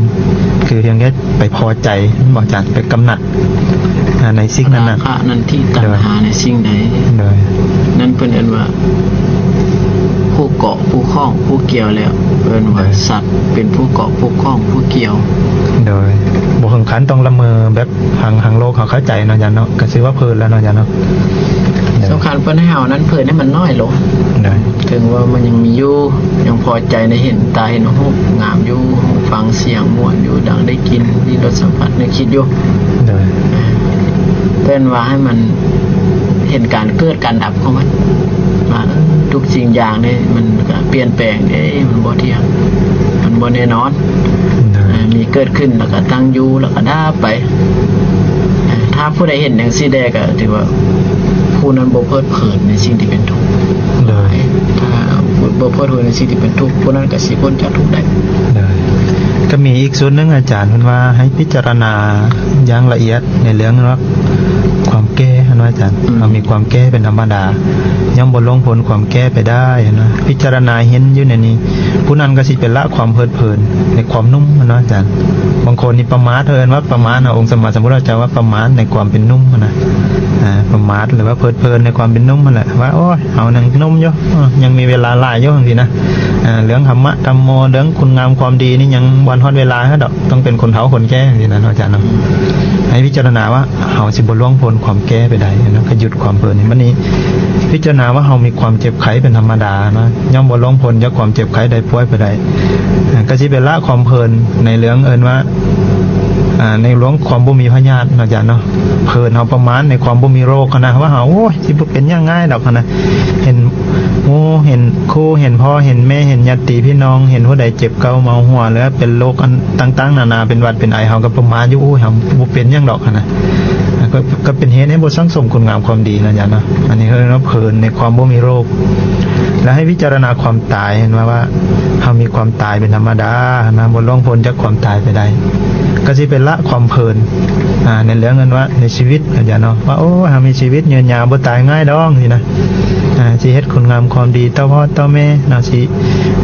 ຄືພຽງແຕ່ໄປພໍໃຈ ແມ່ນບໍ່ ອາຈານ ໄປກຳໜັດ ອາ ໃນສິ່ງນັ້ນນະ ລາຄະນັນທິຕັນຫາໃນສິ່ງໃດ ໂດຍ ນັ້ນເພິ່ນເອີ້ນວ່າຜູ້ເກາະ ຜູ້ຂ້ອງ ຜູ້ກ່ຽວ ແລ້ວເອີ້ນວ່າ ໂດຍ ສັດເປັນຜູ້ເກາະ ຜູ້ຂ້ອງ ຜູ້ກ່ຽວ. ໂດຍ ບໍ່ເຖິງຂັ້ນຕ້ອງລະເມີແບບ ທາງ ທາງໂລກເຂົາເຂົ້າໃຈເນາະ ອາຈານເນາະ ກໍຊື່ວ່າເພີນແລ້ວເນາະ ອາຈານເນາະ. ໂດຍ ສຳຄັນເພິ່ນໃຫ້ເຮົານັ້ນເພີນໃຫ້ມັນນ້ອຍລົງ. ໂດຍ ເຖິງວ່າມັນຍັງມີຢູ່ ຍັງພໍໃຈໃນເຫັນຕາເຫັນຮູບງາມຢູ່ ຫູຟັງສຽງມ່ວນຢູ່ ດັງໄດ້ກິ່ນ ລີ້ນລົດສຳຜັດ ນຶກຄິດຢູ່. ໂດຍ ເອີ ເອີ້ນວ່າໃຫ້ມັນເຫັນການເກີດການດັບຂອງມັນ ວ່າ ເອີ ທຸກສິ່ງຢ່າງນີ້ມັນກໍປ່ຽນແປງເດ້ ມັນບໍ່ທ່ຽງ ມັນບໍ່ແນ່ນອນ. ໂດຍ ເອີ ມີເກີດຂຶ້ນ ແລ້ວກໍຕັ້ງຢູ່ ແລ້ວກໍດັບໄປ. ເອີ ຖ້າຜູ້ໃດເຫັນຈັ່ງຊີ້ແດ່ ກໍຖືວ່າຜູ້ນັ້ນບໍ່ເພີດເພີນໃນສິ່ງທີ່ເປັນທຸກ. ໂດຍ ຖ້າບໍ່ເພີດເພີນໃນສິ່ງທີ່ເປັນທຸກ ຜູ້ນັ້ນກໍຊິພົ້ນຈາກທຸກໄດ້. ໂດຍ ກໍມີອີກສ່ວນໜຶ່ງ ອາຈານເພິ່ນວ່າໃຫ້ພິຈາລະນາຢ່າງລະອຽດໃນເລື່ອງວ່າຄວາມແກ່ຫັ້ນວ່າ ອາຈານ ອືມ ເຮົາມີຄວາມແກ່ເປັນທຳມະດາ ຍ່ອມບໍ່ລ່ວງພົ້ນຄວາມແກ່ໄປໄດ້ຫັ້ນນະ. ພິຈາລະນາເຫັນຢູ່ໃນນີ້ ຜູ້ນັ້ນກໍຊິໄປລະຄວາມເພີດເພີນໃນຄວາມໜຸ່ມຫັ້ນເນາະ ອາຈານ. ບາງຄົນນີ້ປະໝາດ ເອີ້ນວ່າປະໝາດເນາະ ອົງສຳມາສຳພຸດທະເຈົ້າວ່າປະໝາດໃນຄວາມເປັນໜຸ່ມຫັ້ນນະ. ອາ ປະໝາດ ຫຼືວ່າເພີດເພີນໃນຄວາມເປັນໜຸ່ມຫັ້ນແຫຼະ ວ່າ ໂອ້ຍ ເຮົາຍັງໜຸ່ມຢູ່ ເອີ ຍັງມີເວລາຫຼາຍຢູ່ ຈັ່ງຊີ້ນະ. ອາ ເລື່ອງທຳມະທຳໂມ ເລື່ອງຄຸນງາມຄວາມດີນີ້ຍັງບໍ່ທັນຮອດເວລາເຮົາດອກ ຕ້ອງເປັນຄົນເຖົ້າຄົນແກ່ ຈັ່ງຊີ້ນະ ອາຈານເນາະ. ໃຫ້ພິຈາລະນາວ່າ ເຮົາຊິບໍ່ລ່ວງພົ້ນຄວາມແກ່ໄປໄດ້ເນາະ ກໍຢຸດຄວາມເພີນນີ້. ບັດນີ້ພິຈາລະນາວ່າເຮົາມີຄວາມເຈັບໄຂ້ເປັນທຳມະດາເນາະ ຍ່ອມບໍ່ລ່ວງພົ້ນຈາກຄວາມເຈັບໄຂ້ໄດ້ປ່ວຍໄປໄດ້ ກໍຊິໄປລະຄວາມເພີນໃນເລື່ອງເອີ້ນວ່າ ໃນເລື່ອງຄວາມບໍ່ມີພະຍາດເນາະ ອາຈານເນາະ. ເພີນເຮົາປະໝາດໃນຄວາມບໍ່ມີໂລກຫັ້ນນະ ວ່າເຮົາ ໂອ້ຍ ຊິບໍ່ເປັນຫຍັງງ່າຍດອກຫັ້ນນະ. ເຫັນໝູ່ ເຫັນຄູ່ ເຫັນພໍ່ ເຫັນແມ່ ເຫັນຍາດຕິພີ່ນ້ອງ ເຫັນຜູ້ໃດເຈັບເກົາເມົາຫົວ ຫຼືເປັນໂລກອັນຕ່າງໆນານາ ເປັນຫວັດເປັນໄອ ເຮົາກໍປະໝາດຢູ່ ໂອ້ຍ ເຮົາບໍ່ເປັນຫຍັງດອກຫັ້ນນະ. ກໍ ກໍເປັນເຫດໃຫ້ບໍ່ສັ່ງສົມຄຸນງາມຄວາມດີນະ ອາຈານເນາະ. ອັນນີ້ເອີ້ນວ່າເພີນໃນຄວາມບໍ່ມີໂລກ. ແລ້ວໃຫ້ພິຈາລະນາຄວາມຕາຍ ເຫັນວ່າ ວ່າເຮົາມີຄວາມຕາຍເປັນທຳມະດານະ ບໍ່ລ່ວງພົ້ນຈາກຄວາມຕາຍໄປໄດ້ ກໍຊິໄປລະຄວາມເພີນ ອ່າ ໃນເລື່ອງເງິນວ່າໃນຊີວິດ ອາຈານເນາະ ວ່າ ໂອ້ ເຮົາມີຊີວິດຍືນຍາວ ບໍ່ຕາຍງ່າຍດອກ ຊີ້ນະ ອ່າ ຊິເຮັດຄຸນງາມຄວາມດີຕໍ່ພໍ່ຕໍ່ແມ່ເນາະ ຊິ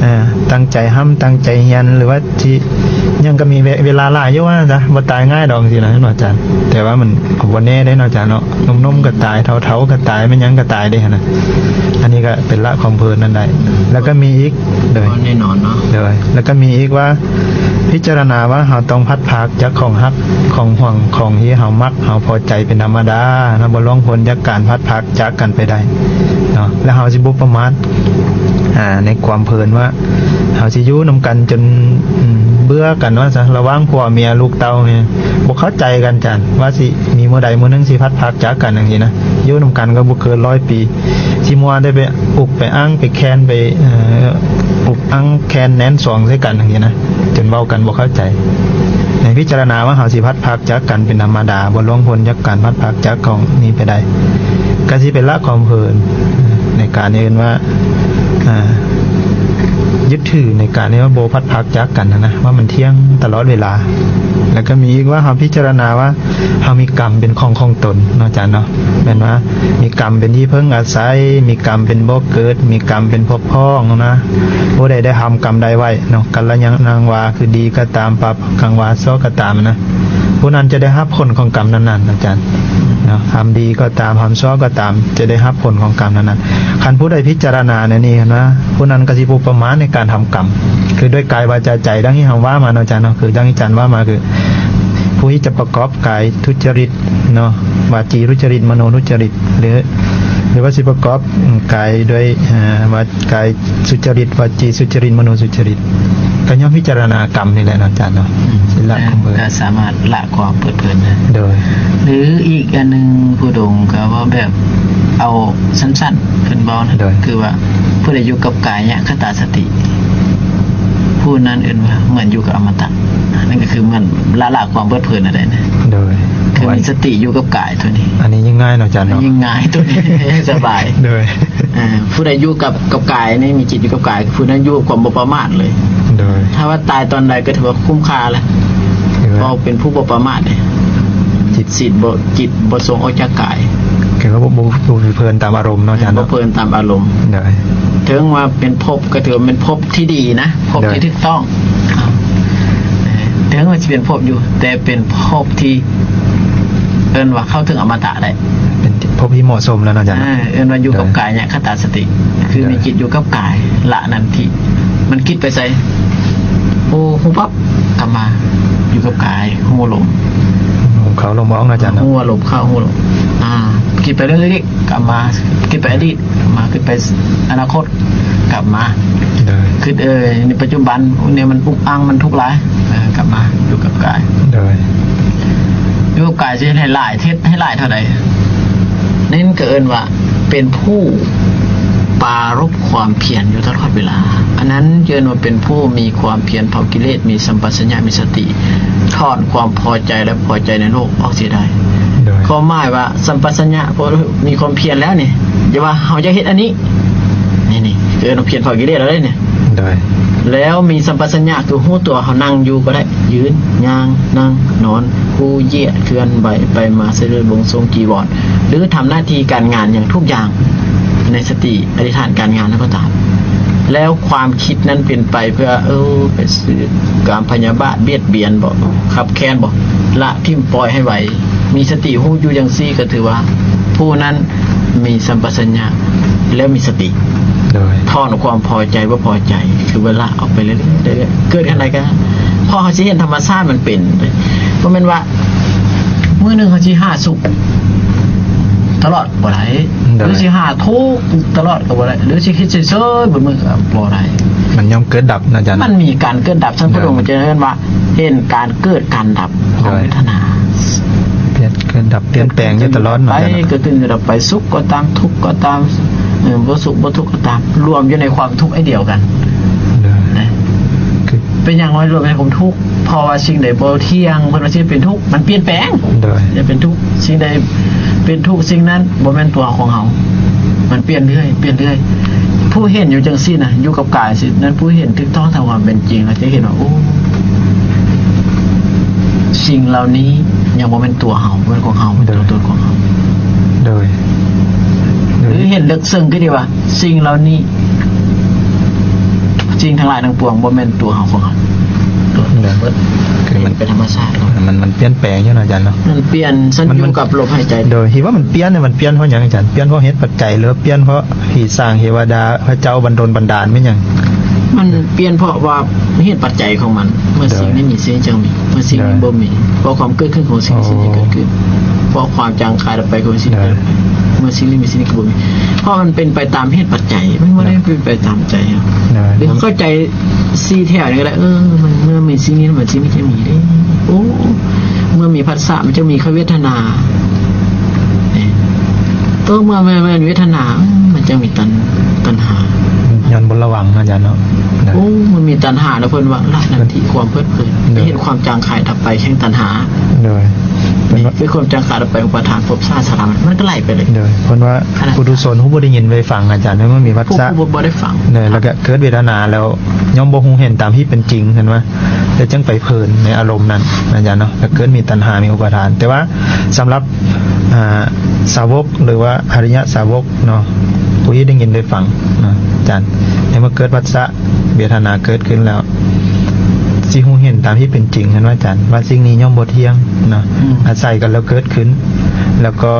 ອ່າ ຕັ້ງໃຈຮ່ຳຕັ້ງໃຈຮຽນ ຫຼືວ່າ ທີ່ຍັງກໍມີເວ ເວລາຫຼາຍຢູ່ວ່າຊັ້ນຊະ ບໍ່ຕາຍງ່າຍດອກ ຈັ່ງຊີ້ນະເນາະອາຈານ. ແຕ່ວ່າມັນກໍບໍ່ແນ່ເດ້ເນາະອາຈານເນາະ ໜຸ່ມໆກໍຕາຍ ເຖົ້າໆກໍຕາຍ ແມ່ນຫຍັງກໍຕາຍເດ້ຫັ້ນນະ. ອັນນີ້ກໍເປັນລະຄວາມເພີນນັ້ນໄດ້. ແລ້ວກໍມີອີກ ໂດຍ ບໍ່ແນ່ນອນເນາະ ໂດຍ ແລ້ວກໍມີອີກວ່າ ພິຈາລະນາວ່າເຮົາຕ້ອງພັດພາກຈາກຂອງຮັກ ຂອງຫວງ ຂອງທີ່ເຮົາມັກ ເຮົາພໍໃຈເປັນທຳມະດາເນາະ ບໍ່ລ່ວງພົ້ນຈາກການພັດພາກຈາກກັນໄປໄດ້ເນາະ. ແລ້ວເຮົາຊິບໍ່ປະໝາດ ອ່າ ໃນຄວາມເພີນວ່າ ເຮົາຊິຢູ່ນຳກັນຈົນ ອືມ ເບື່ອກັນວ່າຊັ້ນ ລະຫວ່າງຜົວເມຍລູກເຕົ້ານີ້ ບໍ່ເຂົ້າໃຈກັນ ອາຈານ ວ່າຊິມີມື້ໃດມື້ໜຶ່ງຊິພັດພາກຈາກກັນ ຈັ່ງຊີ້ນະ. ຢູ່ນຳກັນກໍບໍ່ເກີນຮ້ອຍປີ ຊິມົວແຕ່ໄປອຸບໄປອັ້ງໄປແຄນໄປ ເອີ ອຸບອັ້ງແຄນແໜ້ນຊອງໃສ່ກັນ ຈັ່ງຊີ້ນະ ຈົນເວົ້າກັນບໍ່ເຂົ້າໃຈ. ໃຫ້ພິຈາລະນາວ່າເຮົາຊິພັດພາກຈາກກັນເປັນທຳມະດາ ບໍ່ລ່ວງພົ້ນຈາກການພັດພາກຈາກຂອງນີ້ໄປໄດ້ ກໍຊິໄປລະຄວາມເພີນ ໃນການທີ່ເອີ້ນວ່າ ອ່າ ຍຶດຖືໃນການທີ່ວ່າບໍ່ພັດພາກຈາກກັນຫັ້ນນະ ວ່າມັນທ່ຽງຕະຫຼອດເວລາ. ແລ້ວກໍມີອີກວ່າ ເຮົາພິຈາລະນາວ່າເຮົາມີກຳເປັນຂອງຂອງຕົນເນາະ ອາຈານເນາະ ແມ່ນວ່າມີກຳເປັນທີ່ເພິ່ງອາໄສ ມີກຳເປັນບໍ່ເກີດ ມີກຳເປັນພົບພ້ອງນະ. ຜູ້ໃດໄດ້ທຳກຳໃດໄວ້ເນາະ ກັນລະຍັງນັງວາ ຄືດີກໍຕາມ ປາປັງວາ ຊະກໍຕາມນະ ຜູ້ນັ້ນຈະໄດ້ຮັບຜົນຂອງກຳນັ້ນໆ ອາຈານເນາະ ທຳດີກໍຕາມ ທຳຊົ່ວກໍຕາມ ຈະໄດ້ຮັບຜົນຂອງກຳນັ້ນໆ. ຄັນຜູ້ໃດພິຈາລະນາແນວນີ້ນະ ຜູ້ນັ້ນກໍຊິບໍ່ປະໝາດໃນການທຳກຳ ຄືດ້ວຍກາຍ ວາຈາ ໃຈ ດັ່ງທີ່ເຮົາວ່າມາເນາະ ອາຈານເນາະ ຄືດັ່ງທີ່ອາຈານວ່າມາ ຄືຜູ້ທີ່ຈະປະກອບກາຍທຸດຈະລິດເນາະ ວາຈີທຸດຈະລິດ ມະໂນທຸດຈະລິດ ຫຼື ຫຼືວ່າຊິປະກອບ ອືມ ກາຍດ້ວຍ ເອີ ວາ ກາຍສຸຈະລິດ ວາຈີສຸຈະລິດ ມະໂນສຸຈະລິດ ກໍຍ້ອນພິຈາລະນາກຳນີ້ແຫຼະເນາະ ອາຈານເນາະ ອືມ ຊິລະຄວາມເພີນ ກໍສາມາດລະຄວາມເພີດເພີນໄດ້ ໂດຍ. ຫຼືອີກອັນໜຶ່ງ ຜູ້ດົງກໍເວົ້າແບບເອົາສັ້ນໆ ເພິ່ນເວົ້ານະ ໂດຍ ຄືວ່າ ຜູ້ໃດຢູ່ກັບກາຍະຄະຕາສະຕິ ຜູ້ນັ້ນເອີ້ນວ່າເໝືອນຢູ່ກັບອະມະຕະ ນັ້ນກໍຄືເໝືອນລະລະຄວາມເພີດເພີນນັ້ນແຫຼະນະ ໂດຍ ຄືມີສະຕິຢູ່ກັບກາຍຕົວນີ້. ອັນນີ້ຍິ່ງງ່າຍເນາະ ອາຈານເນາະ ຍິ່ງງ່າຍ ຕົວນີ້ສະບາຍ ໂດຍ. ເອີ ຜູ້ໃດຢູ່ກັບ ກັບກາຍນີ້ ມີຈິດຢູ່ກັບກາຍ ຜູ້ນັ້ນຢູ່ກັບຄວາມບໍ່ປະໝາດເລີຍ ໂດຍ. ຖ້າວ່າຕາຍຕອນໃດກໍຖືວ່າຄຸ້ມຄ່າແລ້ວ ເພາະເປັນຜູ້ບໍ່ປະໝາດເດ້ ຈິດ ຊິດບໍ່ ຈິດບໍ່ສົ່ງອອກຈາກກາຍ ຄືວ່າບໍ່ ບໍ່ ບໍ່ເພີນຕາມອາລົມເນາະ ອາຈານເນາະ ບໍ່ເພີນຕາມອາລົມ ໂດຍ. ເຖິງວ່າເປັນພົບ ກໍຖືວ່າເປັນພົບທີ່ດີນະ ພົບທີ່ຖືກຕ້ອງ ເຖິງວ່າຊິເປັນພົບຢູ່ ແຕ່ເປັນພົບທີ່ເອີ້ນວ່າເຂົ້າເຖິງອະມະຕະໄດ້ ເປັນພົບທີ່ເໝາະສົມແລ້ວເນາະ ອາຈານເນາະ ເອີ້ນວ່າຢູ່ກັບກາຍະຄະຕາສະຕິ ຄືມີຈິດຢູ່ກັບກາຍ ລະນັ້ນທີ່ມັນຄິດໄປໃສ ຮູ້ ຮູ້ປັບ ກັບມາຢູ່ກັບກາຍ ຮູ້ລົມ ເຂົ້າລົມອອກເນາະ ອາຈານເນາະ ຮູ້ວ່າລົມເຂົ້າ ຮູ້ລົມ ອ່າ ຄິດໄປເລື້ອຍໆ ກັບມາ ຄິດໄປອະດີດ ມາ ຄິດໄປອະນາຄົດ ກັບມາ ໂດຍ ຄິດ ເອີ ໃນປັດຈຸບັນ ໂອ້ ແນວມັນອຸກອັ່ງ ມັນທຸກຫຼາຍ ເອີ ກັບມາຢູ່ກັບກາຍ ໂດຍ. ຢູ່ກັບກາຍຊິເຮັດໃຫ້ຫຼາຍ ເຮັດໃຫ້ຫຼາຍເທົ່າໃດ ນັ້ນກໍເອີ້ນວ່າເປັນຜູ້ປາລົບຄວາມພຽນຢູ່ຕະຫຼອດເວລາ ອັນນັ້ນເອີ້ນວ່າເປັນຜູ້ມີຄວາມພຽນເຜົາກິເລດ ມີສຳປະຊັນຍະ ມີສະຕິ ຖອນຄວາມພໍໃຈ ແລະ ພໍໃຈໃນໂລກອອກເສຍໄດ້ ໂດຍ. ຄວາມໝາຍວ່າສຳປະຊັນຍະ ເພາະມີຄວາມພຽນແລ້ວນີ້ ຢ່າວ່າເຮົາຢາກເຮັດອັນນີ້ ນີ້ໆ ເອີ້ນວ່າພຽນເຜົາກິເລດແລ້ວເດ້ນີ້ ໂດຍ ແລ້ວມີສຳປະຊັນຍະ ຄືຮູ້ຕົວເຮົານັ່ງຢູ່ກໍໄດ້ ຢືນ ຍ່າງ ນັ່ງ ນອນ ຮູ້ ຢ້ຽ ເຄື່ອນໄຫວ ໄປມາ ສະດຸດ ບົງ ສົງ ຈີວອນ ຫຼື ທຳໜ້າທີ່ການງານຫຍັງທຸກຢ່າງ ໃນສະຕິອະທິຖານການງານນັ້ນກໍຕາມ ແລ້ວຄວາມຄິດນັ້ນເປັນໄປເພື່ອ ເອີ ໄປຊື້ກາມພະຍາບາດ ບຽດບຽນບໍ ຄັບແຄ້ນບໍ ລະຖິ້ມ ປ່ອຍໃຫ້ໄວ ມີສະຕິຮູ້ຢູ່ຈັ່ງຊີ້ ກໍຖືວ່າຜູ້ນັ້ນມີສຳປະຊັນຍະ ແລ້ວມີສະຕິ ໂດຍ ຖອນຄວາມພໍໃຈບໍ່ພໍໃຈ ຄືວ່າລະອອກໄປເລື້ອຍໆ ເກີດອັນໃດກໍ ເພາະເຮົາຊິເຫັນທຳມະຊາດມັນເປັນ ບໍ່ແມ່ນວ່າມື້ໜຶ່ງເຮົາຊິຫາສຸກຕະຫຼອດບໍ່ໄດ້ ໂດຍ ຫຼືຊິຫາທຸກຕະຫຼອດກໍບໍ່ໄດ້ ຫຼືຊິຄິດເສີຍໆເບິດມື້ກໍບໍ່ໄດ້ ມັນຍ່ອມເກີດດັບນະອາຈານ ມັນມີການເກີດດັບ ຊັ້ນ ໂດຍ ພະອົງຈະເອີ້ນວ່າ ເຫັນການເກີດການດັບຂອງ ໂດຍ ເວທະນາ ເປັນເກີດດັບປ່ຽນແປງຢູ່ຕະຫຼອດເນາະ ໄປ ອາຈານເນາະ ເກີດຂຶ້ນເກີດດັບໄປ ສຸກກໍຕາມ ທຸກກໍຕາມ ເອີ ບໍ່ສຸກບໍ່ທຸກກໍຕາມ ລວມຢູ່ໃນຄວາມທຸກອັນດຽວກັນ ໂດຍ ນະ ຄື ເປັນຫຍັງວ່າລວມໃນຄວາມທຸກ ເພາະວ່າສິ່ງໃດບໍ່ທ່ຽງ ເພິ່ນວ່າຊິເປັນທຸກ ມັນປ່ຽນແປງ ໂດຍ ຈະເປັນທຸກ ສິ່ງໃດເປັນທຸກ ສິ່ງນັ້ນບໍ່ແມ່ນຕົວຂອງເຮົາ ມັນປ່ຽນເລື້ອຍ ປ່ຽນເລື້ອຍ ຜູ້ເຫັນຢູ່ຈັ່ງຊີ້ນະ ຢູ່ກັບກາຍຊີ້ ນັ້ນຜູ້ເຫັນຖືກຕ້ອງຕາມຄວາມເປັນຈິງ ແລ້ວຈະເຫັນວ່າ ໂອ້ ສິ່ງເຫຼົ່ານີ້ຍັງບໍ່ແມ່ນຕົວເຮົາ ບໍ່ແມ່ນຂອງເຮົາ ບໍ່ແມ່ນຕົວຕົນຂອງເຮົາ ໂດຍ ໂດຍ ຫຼືເຫັນເລິກເຊິ່ງຄືທີ່ວ່າ ສິ່ງເຫຼົ່ານີ້ ສິ່ງທັງຫຼາຍທັງປວງບໍ່ແມ່ນຕົວເຮົາ ຂອງເຮົາ ໂດຍ ເບິດ ຄືມັນເປັນທຳມະຊາດຂອງມັນ ມັນປ່ຽນແປງຢູ່ເນາະອາຈານເນາະ ມັນປ່ຽນ ສັນຢູ່ກັບລົມຫາຍໃຈ ໂດຍ ທີ່ວ່າມັນປ່ຽນນີ້ ມັນປ່ຽນເພາະຫຍັງອາຈານ? ປ່ຽນເພາະເຫດປັດໄຈ ຫຼືວ່າປ່ຽນເພາະ ທີ່ສ້າງເທວະດາ ພະເຈົ້າບັນດົນບັນດານແມ່ນຫຍັງ? ມັນປ່ຽນເພາະວ່າເຫດປັດໄຈຂອງມັນ ເມື່ອສິ່ງນີ້ມີ ໂດຍ ສິ່ງນີ້ຈຶ່ງມີ ເມື່ອສິ່ງນີ້ ໂດຍ ບໍ່ມີ ເພາະຄວາມເກີດຂຶ້ນຂອງສິ່ງ ໂອ້ ສິ່ງນີ້ເກີດຂຶ້ນ ເພາະຄວາມຈາງຄາຍດັບໄປຂອງສິ່ງ ໂດຍ ເກີດ ເມື່ອສິ່ງນີ້ມີ ສິ່ງນີ້ກໍບໍ່ມີ ເພາະມັນເປັນໄປຕາມເຫດປັດໄຈ ມັນບໍ່ໄດ້ ໂດຍ ເປັນໄປຕາມໃຈເຮົາ ໂດຍ ຫຼືເຮົາເຂົ້າໃຈສີ່ແຖວນີ້ກໍໄດ້ ເອີ ມັນ ເມື່ອມີສິ່ງນີ້ ມັນ ສິ່ງນີ້ຈະມີເດ້ ໂອ້ ເມື່ອມີພັດສະ ມັນຈະມີເວທະນາ ເອີ ໂຕເມື່ອ ເມື່ອ ເມື່ອມີເວທະນາ ມັນຈະມີຕັນ ຕັນຫາ ຍ້ອນບໍ່ລະວັງເນາະອາຈານເນາະ ໂອ້ ມັນມີຕັນຫາແລ້ວ ເພິ່ນວ່າລະນັນທິ ຄວາມເພີດເພີນ ໂດຍ ເຫັນຄວາມຈາງຄາຍດັບໄປແຫ່ງຕັນຫາ ໂດຍ ເປັນວ່າ ຄືຄວາມຈາງຄາຍດັບໄປຂອງອຸປາທານ ພົບຊາດ ຊະລາ ມັນກໍໄຫຼໄປເລີຍ ໂດຍ ເພິ່ນວ່າ ຂະໜາດ ປຸຖຸຊົນຮູ້ບໍ່ໄດ້ຍິນໄດ້ຟັງອາຈານ ເມື່ອມີພັດສະ ຜູ້ ຜູ້ບໍ່ ບໍ່ໄດ້ຟັງ ໂດຍ ແລ້ວກໍເກີດເວທະນາແລ້ວ ຍ່ອມບໍ່ຮູ້ເຫັນຕາມທີ່ເປັນຈິງ ເຫັນວ່າ ແລ້ວຈຶ່ງໄປເພີນໃນອາລົມນັ້ນ ອາຈານເນາະ ແລ້ວເກີດມີຕັນຫາ ມີອຸປາທານ ແຕ່ວ່າສຳລັບ ອ່າ ສາວົກ ຫຼືວ່າອະລິຍະສາວົກເນາະ ຜູ້ທີ່ໄດ້ຍິນໄດ້ຟັງເນາະ ອາຈານ ໃນເມື່ອເກີດພັດສະ ເວທະນາເກີດຂຶ້ນແລ້ວ ຊິຮູ້ເຫັນຕາມທີ່ເປັນຈິງ ເຫັນວ່າອາຈານ ວ່າສິ່ງນີ້ຍ່ອມບໍ່ທ່ຽງເນາະ ອືມ ອາໄສກັນແລ້ວເກີດຂຶ້ນ ແລ້ວກໍ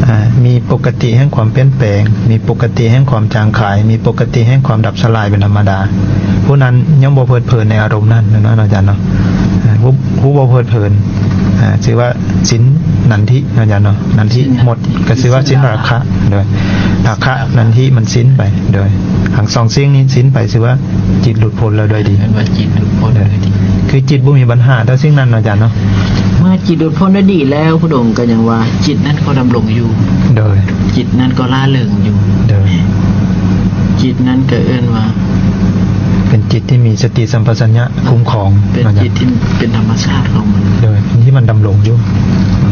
ອ່າ ມີປົກກະຕິແຫ່ງຄວາມປ່ຽນແປງ ມີປົກກະຕິແຫ່ງຄວາມຈາງຄາຍ ມີປົກກະຕິແຫ່ງຄວາມດັບສະຫຼາຍເປັນທຳມະດາ ຜູ້ນັ້ນຍ່ອມບໍ່ເພີດເພີນໃນອາລົມນັ້ນ ແມ່ນບໍ່ອາຈານເນາະ? ອ່າ ຜູ້ ຜູ້ບໍ່ເພີດເພີນ ອ່າ ຊື່ວ່າສິ້ນນັນທິເນາະອາຈານເນາະ ນັນທິ ສິ້ນນັນທິ ໝົດ ກໍຊື່ວ່າສິ້ນລາຄະ ໂດຍ ລາຄະນັນທິມັນສິ້ນໄປ ໂດຍ ທັງສອງສິ່ງນີ້ສິ້ນໄປ ຊື່ວ່າ ຈິດຫຼຸດພົ້ນແລ້ວດ້ວຍດີ ເອີ້ນວ່າຈິດຫຼຸດພົ້ນໂດຍດີ ຄືຈິດບໍ່ມີບັນຫາຕໍ່ສິ່ງນັ້ນເນາະອາຈານເນາະ? ເມື່ອຈິດຫຼຸດພົ້ນໄດ້ດີແລ້ວ ພະອົງກໍຍັງວ່າຈິດນັ້ນກໍດຳລົງຢູ່ ໂດຍ ຈິດນັ້ນກໍລ່າເລີງຢູ່ ໂດຍ ຈິດນັ້ນກໍເອີ້ນວ່າ ເປັນຈິດທີ່ມີສະຕິສຳປະຊັນຍະຄຸ້ມຄອງ ເປັນຈິດທີ່ເປັນທຳມະຊາດຂອງມັນ ໂດຍ ທີ່ມັນດຳລົງຢູ່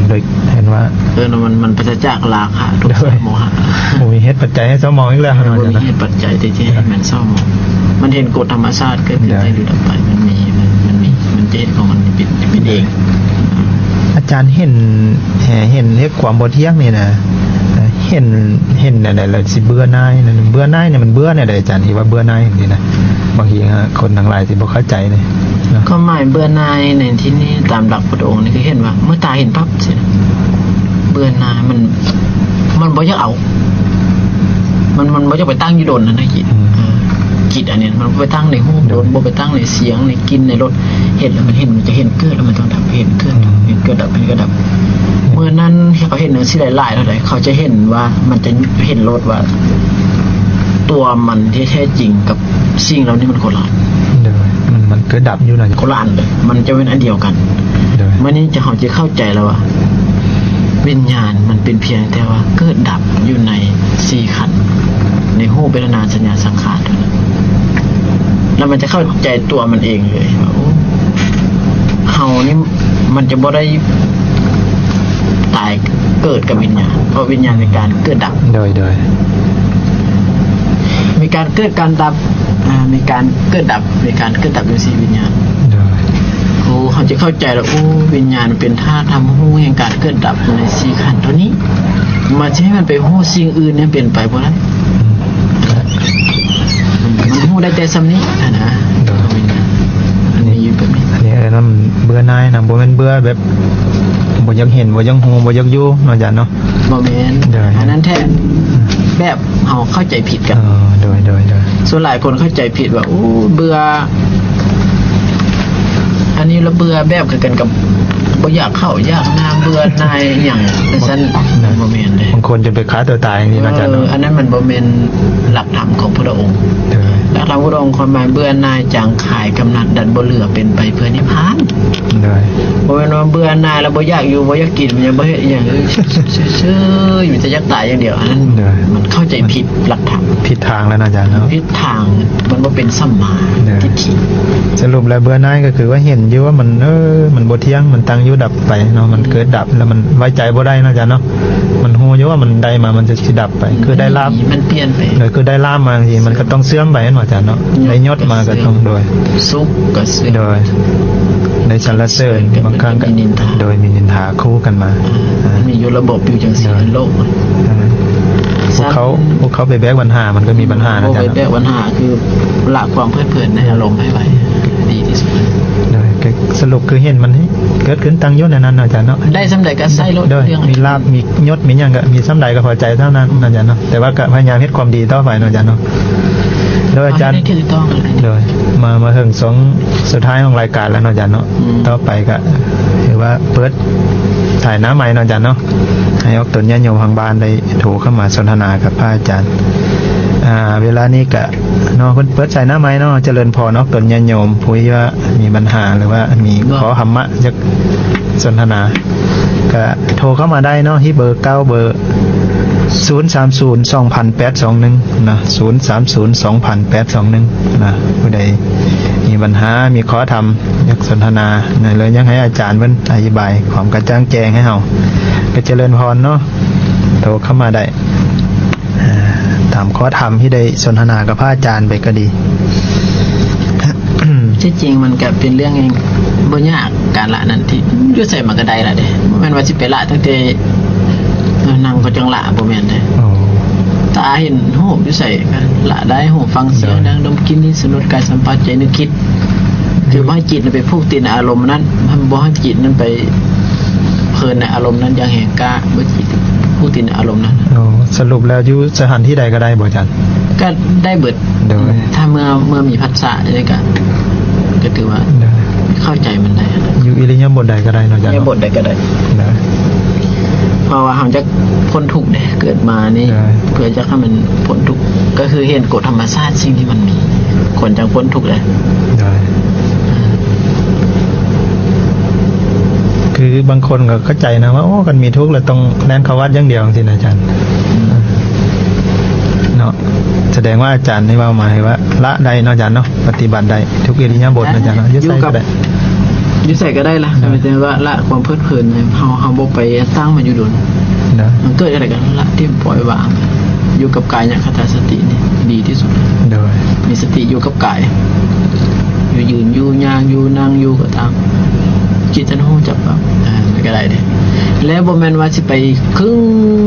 ໂດຍ ເຫັນວ່າ ເອີ ມັນ ມັນປາສະຈາກລາຄະ ໂທສະ ໂມຫະ ບໍ່ມີເຫດປັດໄຈໃຫ້ເສົ້າໝອງອີກແລ້ວ ບໍ່ມີເຫດປັດໄຈທີ່ຈະເຮັດໃຫ້ມັນເສົ້າໝອງ ມັນເຫັນກົດທຳມະຊາດເກີດຂຶ້ນ ໄດ້ ແຕ່ຢູ່ດັບໄປ ມັນມີ ມັນ ມັນມີ ມັນຈະເຮັດຂອງມັນເປັນ ເປັນເອງ. ອາຈານເຫັນ ເຫັນເລື່ອງຄວາມບໍ່ທ່ຽງນີ້ນະ ເຫັນ ເຫັນແນວໃດແລ້ວຊິເບື່ອໜ່າຍ? ເບື່ອໜ່າຍນີ້ມັນເບື່ອແນວໃດອາຈານ ທີ່ວ່າເບື່ອໜ່າຍຈັ່ງຊີ້ນະ? ບາງທີຄົນທັງຫຼາຍຊິບໍ່ເຂົ້າໃຈເນາະ ຄວາມໝາຍເບື່ອໜ່າຍໃນທີ່ນີ້ ຕາມຫຼັກພຸດທະອົງນີ້ ຄືເຫັນວ່າເມື່ອຕາເຫັນປັບຊີ້ນະ ເບື່ອໜ່າຍ ມັນ ມັນບໍ່ຢາກເອົາ ມັນ ມັນບໍ່ຢາກໄປຕັ້ງຢູ່ດົນຫັ້ນນະ ຈິດ ອືມ ເອີ ຈິດອັນນີ້ ມັນບໍ່ໄປຕັ້ງໃນຮູບດົນ ໂດຍ ບໍ່ໄປຕັ້ງໃນສຽງ ໃນກິ່ນ ໃນລົດ ເຫັນແລ້ວມັນເຫັນ ມັນຈະເຫັນເກີດ ແລ້ວມັນຕ້ອງດັບ ເຫັນເກີດ ເຫັນເກີດດັບ ເຫັນເກີດດັບ ເອີ ເມື່ອນັ້ນເຂົາເຫັນຈັ່ງຊີ້ຫຼາຍໆເທົ່າໃດ ເຂົາຈະເຫັນວ່າ ມັນຈະເຫັນໂລດວ່າ ຕົວມັນທີ່ແທ້ຈິງກັບສິ່ງເຫຼົ່ານີ້ມັນຄົນລະອັນ ໂດຍ ມັນ ມັນເກີດດັບຢູ່ນະ ຄົນລະອັນເລີຍ ມັນຈະເປັນອັນດຽວກັນ ໂດຍ ມື້ນີ້ຈະ ເຮົາຈະເຂົ້າໃຈແລ້ວວ່າ ວິນຍານມັນເປັນພຽງແຕ່ວ່າເກີດດັບຢູ່ໃນສີ່ຂັນ ໃນຮູບ ເວທະນາ ສັນຍາ ສັງຂານເທົ່ານັ້ນ ແລ້ວມັນຈະເຂົ້າໃຈຕົວມັນເອງເລີຍວ່າ ໂອ້ ເຮົານີ້ມັນຈະບໍ່ໄດ້ຕາຍເກີດກັບວິນຍານ ເພາະວິນຍານມີການເກີດດັບ ໂດຍ ໂດຍ ມີການເກີດການດັບ ອ່າ ມີການເກີດດັບ ມີການເກີດດັບຢູ່ທີ່ວິນຍານ ໂດຍ ໂອ້ ເຮົາຈະເຂົ້າໃຈແລ້ວ ໂອ້ ວິນຍານເປັນທາດຮັບຮູ້ແຫ່ງການເກີດດັບໃນສີ່ຂັນເທົ່ານີ້ ມັນຊິໃຫ້ມັນໄປຮູ້ສິ່ງອື່ນນີ້ເປັນໄປບໍ່ໄດ້ ອືມ ມັນຮູ້ໄດ້ແຕ່ສ່ຳນີ້ຫັ້ນນະ ໂດຍ ມັນມີຢູ່ແບບນີ້ ອັນນີ້ເອີ້ນວ່າເບື່ອໜ່າຍນະ ບໍ່ແມ່ນເບື່ອແບບບໍ່ຢາກເຫັນ ບໍ່ຢາກຮູ້ ບໍ່ຢາກຢູ່ເນາະ ອາຈານເນາະ ບໍ່ແມ່ນ ໂດຍ ອັນນັ້ນແທ້ ອືມ ແບບ ເຮົາເຂົ້າໃຈຜິດກັນ ເອີ ໂດຍ ໂດຍ ໂດຍ ສ່ວນຫຼາຍຄົນເຂົ້າໃຈຜິດວ່າ ໂອ້ ເບື່ອ ອັນນີ້ລະເບື່ອແບບຄືກັນກັບບໍ່ຢາກເຂົ້າຢາກນ້ຳ ເບື່ອໜ່າຍອີ່ຫຍັງຈັ່ງຊັ້ນ ບໍ່ແມ່ນເດ້ ບາງຄົນຈົນໄປຂ້າຕົວຕາຍນີ້ເນາະ ອາຈານເນາະ ເອີ ອັນນັ້ນມັນບໍ່ແມ່ນຫຼັກທຳຂອງພຸດທະອົງ ໂດຍ ຫຼັກທຳພຸດທະອົງຄວາມໝາຍເບື່ອໜ່າຍຈາງຄາຍກຳໜັດ ດັດບໍ່ເຫຼືອເປັນໄປເພື່ອນິບພານ. ໂດຍ ບໍ່ແມ່ນວ່າເບື່ອໜ່າຍແລ້ວບໍ່ຢາກຢູ່ ບໍ່ຢາກກິນ ບໍ່ຢາກເຮັດອີ່ຫຍັງ ເອີ ເຊີຍໆ ມີແຕ່ຢາກຕາຍຢ່າງດຽວ. ອັນນັ້ນ ໂດຍ ມັນເຂົ້າໃຈຜິດຫຼັກທຳ ຜິດທາງແລ້ວເນາະອາຈານເນາະ ຜິດທາງ ມັນບໍ່ເປັນສຳມາ ໂດຍ ທິດຖິ. ສະຫຼຸບແລ້ວເບື່ອໜ່າຍກໍຄືວ່າເຫັນຢູ່ວ່າມັນ ເອີ ມັນບໍ່ທ່ຽງ ມັນຕັ້ງຢູ່ດັບໄປເນາະ ມັນເກີດດັບ ແລ້ວມັນໄວ້ໃຈບໍ່ໄດ້ເນາະອາຈານເນາະ. ມັນຮູ້ຢູ່ວ່າມັນໄດ້ມາ ມັນຈະຊິດັບໄປ ຄືໄດ້ລາບ ມັນປ່ຽນໄປ ໂດຍ ຄືໄດ້ລາບມາຈັ່ງຊີ້ ມັນກໍຕ້ອງເສື່ອມໄປເນາະອາຈານເນາະ ໄດ້ຍົດມາກໍຕ້ອງ ໂດຍ ສຸກກໍເສື່ອມ ໂດຍ ໄດ້ສັນລະເສີນ ບາງຄັ້ງກໍ ໂດຍ ມີນິນທາ ໂດຍ ມີນິນທາຄູ່ກັນມາ ອ່າ ອ່າ ມັນມີຢູ່ລະບົບຢູ່ຈັ່ງຊີ້ ໂດຍ ໃນໂລກ ອ່າ ພວກເຂົາ ພວກເຂົາໄປແບກບັນຫາ ມັນກໍມີບັນຫານະອາຈານເນາະ ໄປແບກບັນຫາ ຄືລະຄວາມເພີດເພີນໃນອາລົມໃຫ້ໄວ ດີທີ່ສຸດ. ໂດຍ ສະຫຼຸບຄືເຫັນມັນເກີດຂຶ້ນຕັ້ງຢູ່ໃນນັ້ນເນາະອາຈານເນາະ ໄດ້ສ່ຳໃດກໍໃຊ້ໂລດ ໂດຍ ເລື່ອງ ມີລາບ ມີຍົດ ມີຫຍັງກໍມີສ່ຳໃດກໍພໍໃຈເທົ່ານັ້ນເນາະອາຈານເນາະ ແຕ່ວ່າກໍພະຍາຍາມເຮັດຄວາມດີຕໍ່ໄປເນາະອາຈານເນາະ. ໂດຍອາຈານ ເຮົາໄດ້ຖືຕ້ອງ ໂດຍ ມາ ມາເຖິງຊ່ວງສຸດທ້າຍຂອງລາຍການແລ້ວເນາະອາຈານເນາະ ອືມ ຕໍ່ໄປກໍຖືວ່າເປີດສາຍໜ້າໄມເນາະອາຈານເນາະ ໃຫ້ອອກຕົນຍາດໂຍມທາງບ້ານໄດ້ໂທເຂົ້າມາສົນທະນາກັບພະອາຈານ. ອ່າ ເວລານີ້ກະ ເນາະ ເພິ່ນເປີດສາຍໜ້າໄມເນາະ ຈະເລີນພອນ ອອກຕົນຍາດໂຍມຜູ້ທີ່ວ່າມີບັນຫາ ຫຼືວ່າມີຂໍ້ທຳມະຢາກສົນທະນາ ກະໂທເຂົ້າມາໄດ້ເນາະ ທີ່ເບີເກົ່າ ເບີ ສູນສາມສູນ ສອງພັນ ແປດສອງໜຶ່ງ ເນາະ ສູນສາມສູນ ສອງພັນ ແປດສອງໜຶ່ງ ເນາະ. ຜູ້ໃດມີບັນຫາ ມີຂໍ້ທຳ ຢາກສົນທະນາ ຫຼືຢາກໃຫ້ອາຈານເພິ່ນອະທິບາຍຄວາມກະຈ່າງແຈ້ງໃຫ້ເຮົາ ກະຈະເລີນພອນເນາະ ໂທເຂົ້າມາໄດ້. ອ່າ ຕາມຂໍ້ທຳທີ່ໄດ້ສົນທະນາກັບພະອາຈານໄປກໍດີ. ທີ່ຈິງມັນກະເປັນເລື່ອງບໍ່ຍາກ ການລະນັ້ນ ທີ່ຢູ່ໃສມັນກະໄດ້ລະເດ້ ບໍ່ແມ່ນວ່າຊິໄປລະຕັ້ງແຕ່ ເອີ ນັ່ງກໍຈັ່ງລະ ບໍ່ແມ່ນເດ້. ອໍ ຕາເຫັນຮູບຢູ່ໃສກະລະໄດ້ ຫູຟັງສຽງ ໂດຍ ດັງ ດົມກິ່ນ ລິ້ນ ສຳຫຼວດ ກາຍສຳຜັດ ໃຈນຶກຄິດ ຄືບໍ່ໃຫ້ຈິດໄປຜູກຕິດໃນອາລົມນັ້ນ ບໍ່ໃຫ້ຈິດນັ້ນໄປເພີນໃນອາລົມນັ້ນຢ່າງແຮງກ້າ ບໍ່ໃຫ້ຈິດຜູກຕິດໃນອາລົມນັ້ນ. ໂອ້ ສະຫຼຸບແລ້ວຢູ່ສະຖານທີ່ໃດກໍໄດ້ບໍ່ອາຈານ? ກໍໄດ້ເບິດ. ໂດຍ ຖ້າເມື່ອ ເມື່ອມີພັດສະຈັ່ງໃດກໍ ກໍຖືວ່າ ໂດຍ ເຂົ້າໃຈມັນໄດ້. ຢູ່ອິລິຍາບົດໃດກໍໄດ້ເນາະອາຈານເນາະ? ອິລິຍາບົດໃດກໍໄດ້. ໂດຍ ເພາະວ່າເຮົາຢາກພົ້ນທຸກເດ້ ເກີດມານີ້ ໂດຍ ເພື່ອຢາກໃຫ້ມັນພົ້ນທຸກ ກໍຄືເຫັນກົດທຳມະຊາດສິ່ງທີ່ມັນມີ ຄົນຈັ່ງພົ້ນທຸກເດ້. ໂດຍ ຄືບາງຄົນກໍເຂົ້າໃຈນະວ່າ ໂອ້ ຄັນມີທຸກແລ້ວຕ້ອງແລ່ນເຂົ້າວັດຢ່າງດຽວ ຈັ່ງຊີ້ນະອາຈານ ອືມ ເນາະ. ສະແດງວ່າອາຈານນີ້ເວົ້າມາໃຫ້ວ່າລະໄດ້ເນາະອາຈານເນາະ ປະຕິບັດໄດ້ທຸກອິລິຍາບົດເນາະອາຈານເນາະ ຢູ່ໃສກໍໄດ້ ຢູ່ໃສກໍໄດ້ລະ. ໂດຍ ແຕ່ວ່າລະຄວາມເພີດເພີນ ເຮົາ ເຮົາບໍ່ໄປຕັ້ງມັນຢູ່ດົນ ໂດຍ ມັນເກີດຈັ່ງໃດກໍລະ ຖິ້ມ ປ່ອຍ ວາງ ຢູ່ກັບກາຍະຄະຕາສະຕິນີ້ດີທີ່ສຸດ. ໂດຍ ມີສະຕິຢູ່ກັບກາຍ ຢູ່ຢືນ ຢູ່ຍ່າງ ຢູ່ນັ່ງ ຢູ່ກໍຕາມ ຈິດຫັ້ນຮູ້ຈັກແບບ ເອີ ມັນກໍໄດ້ເດ້. ແລ້ວບໍ່ແມ່ນວ່າຊິໄປຄຶ່ງ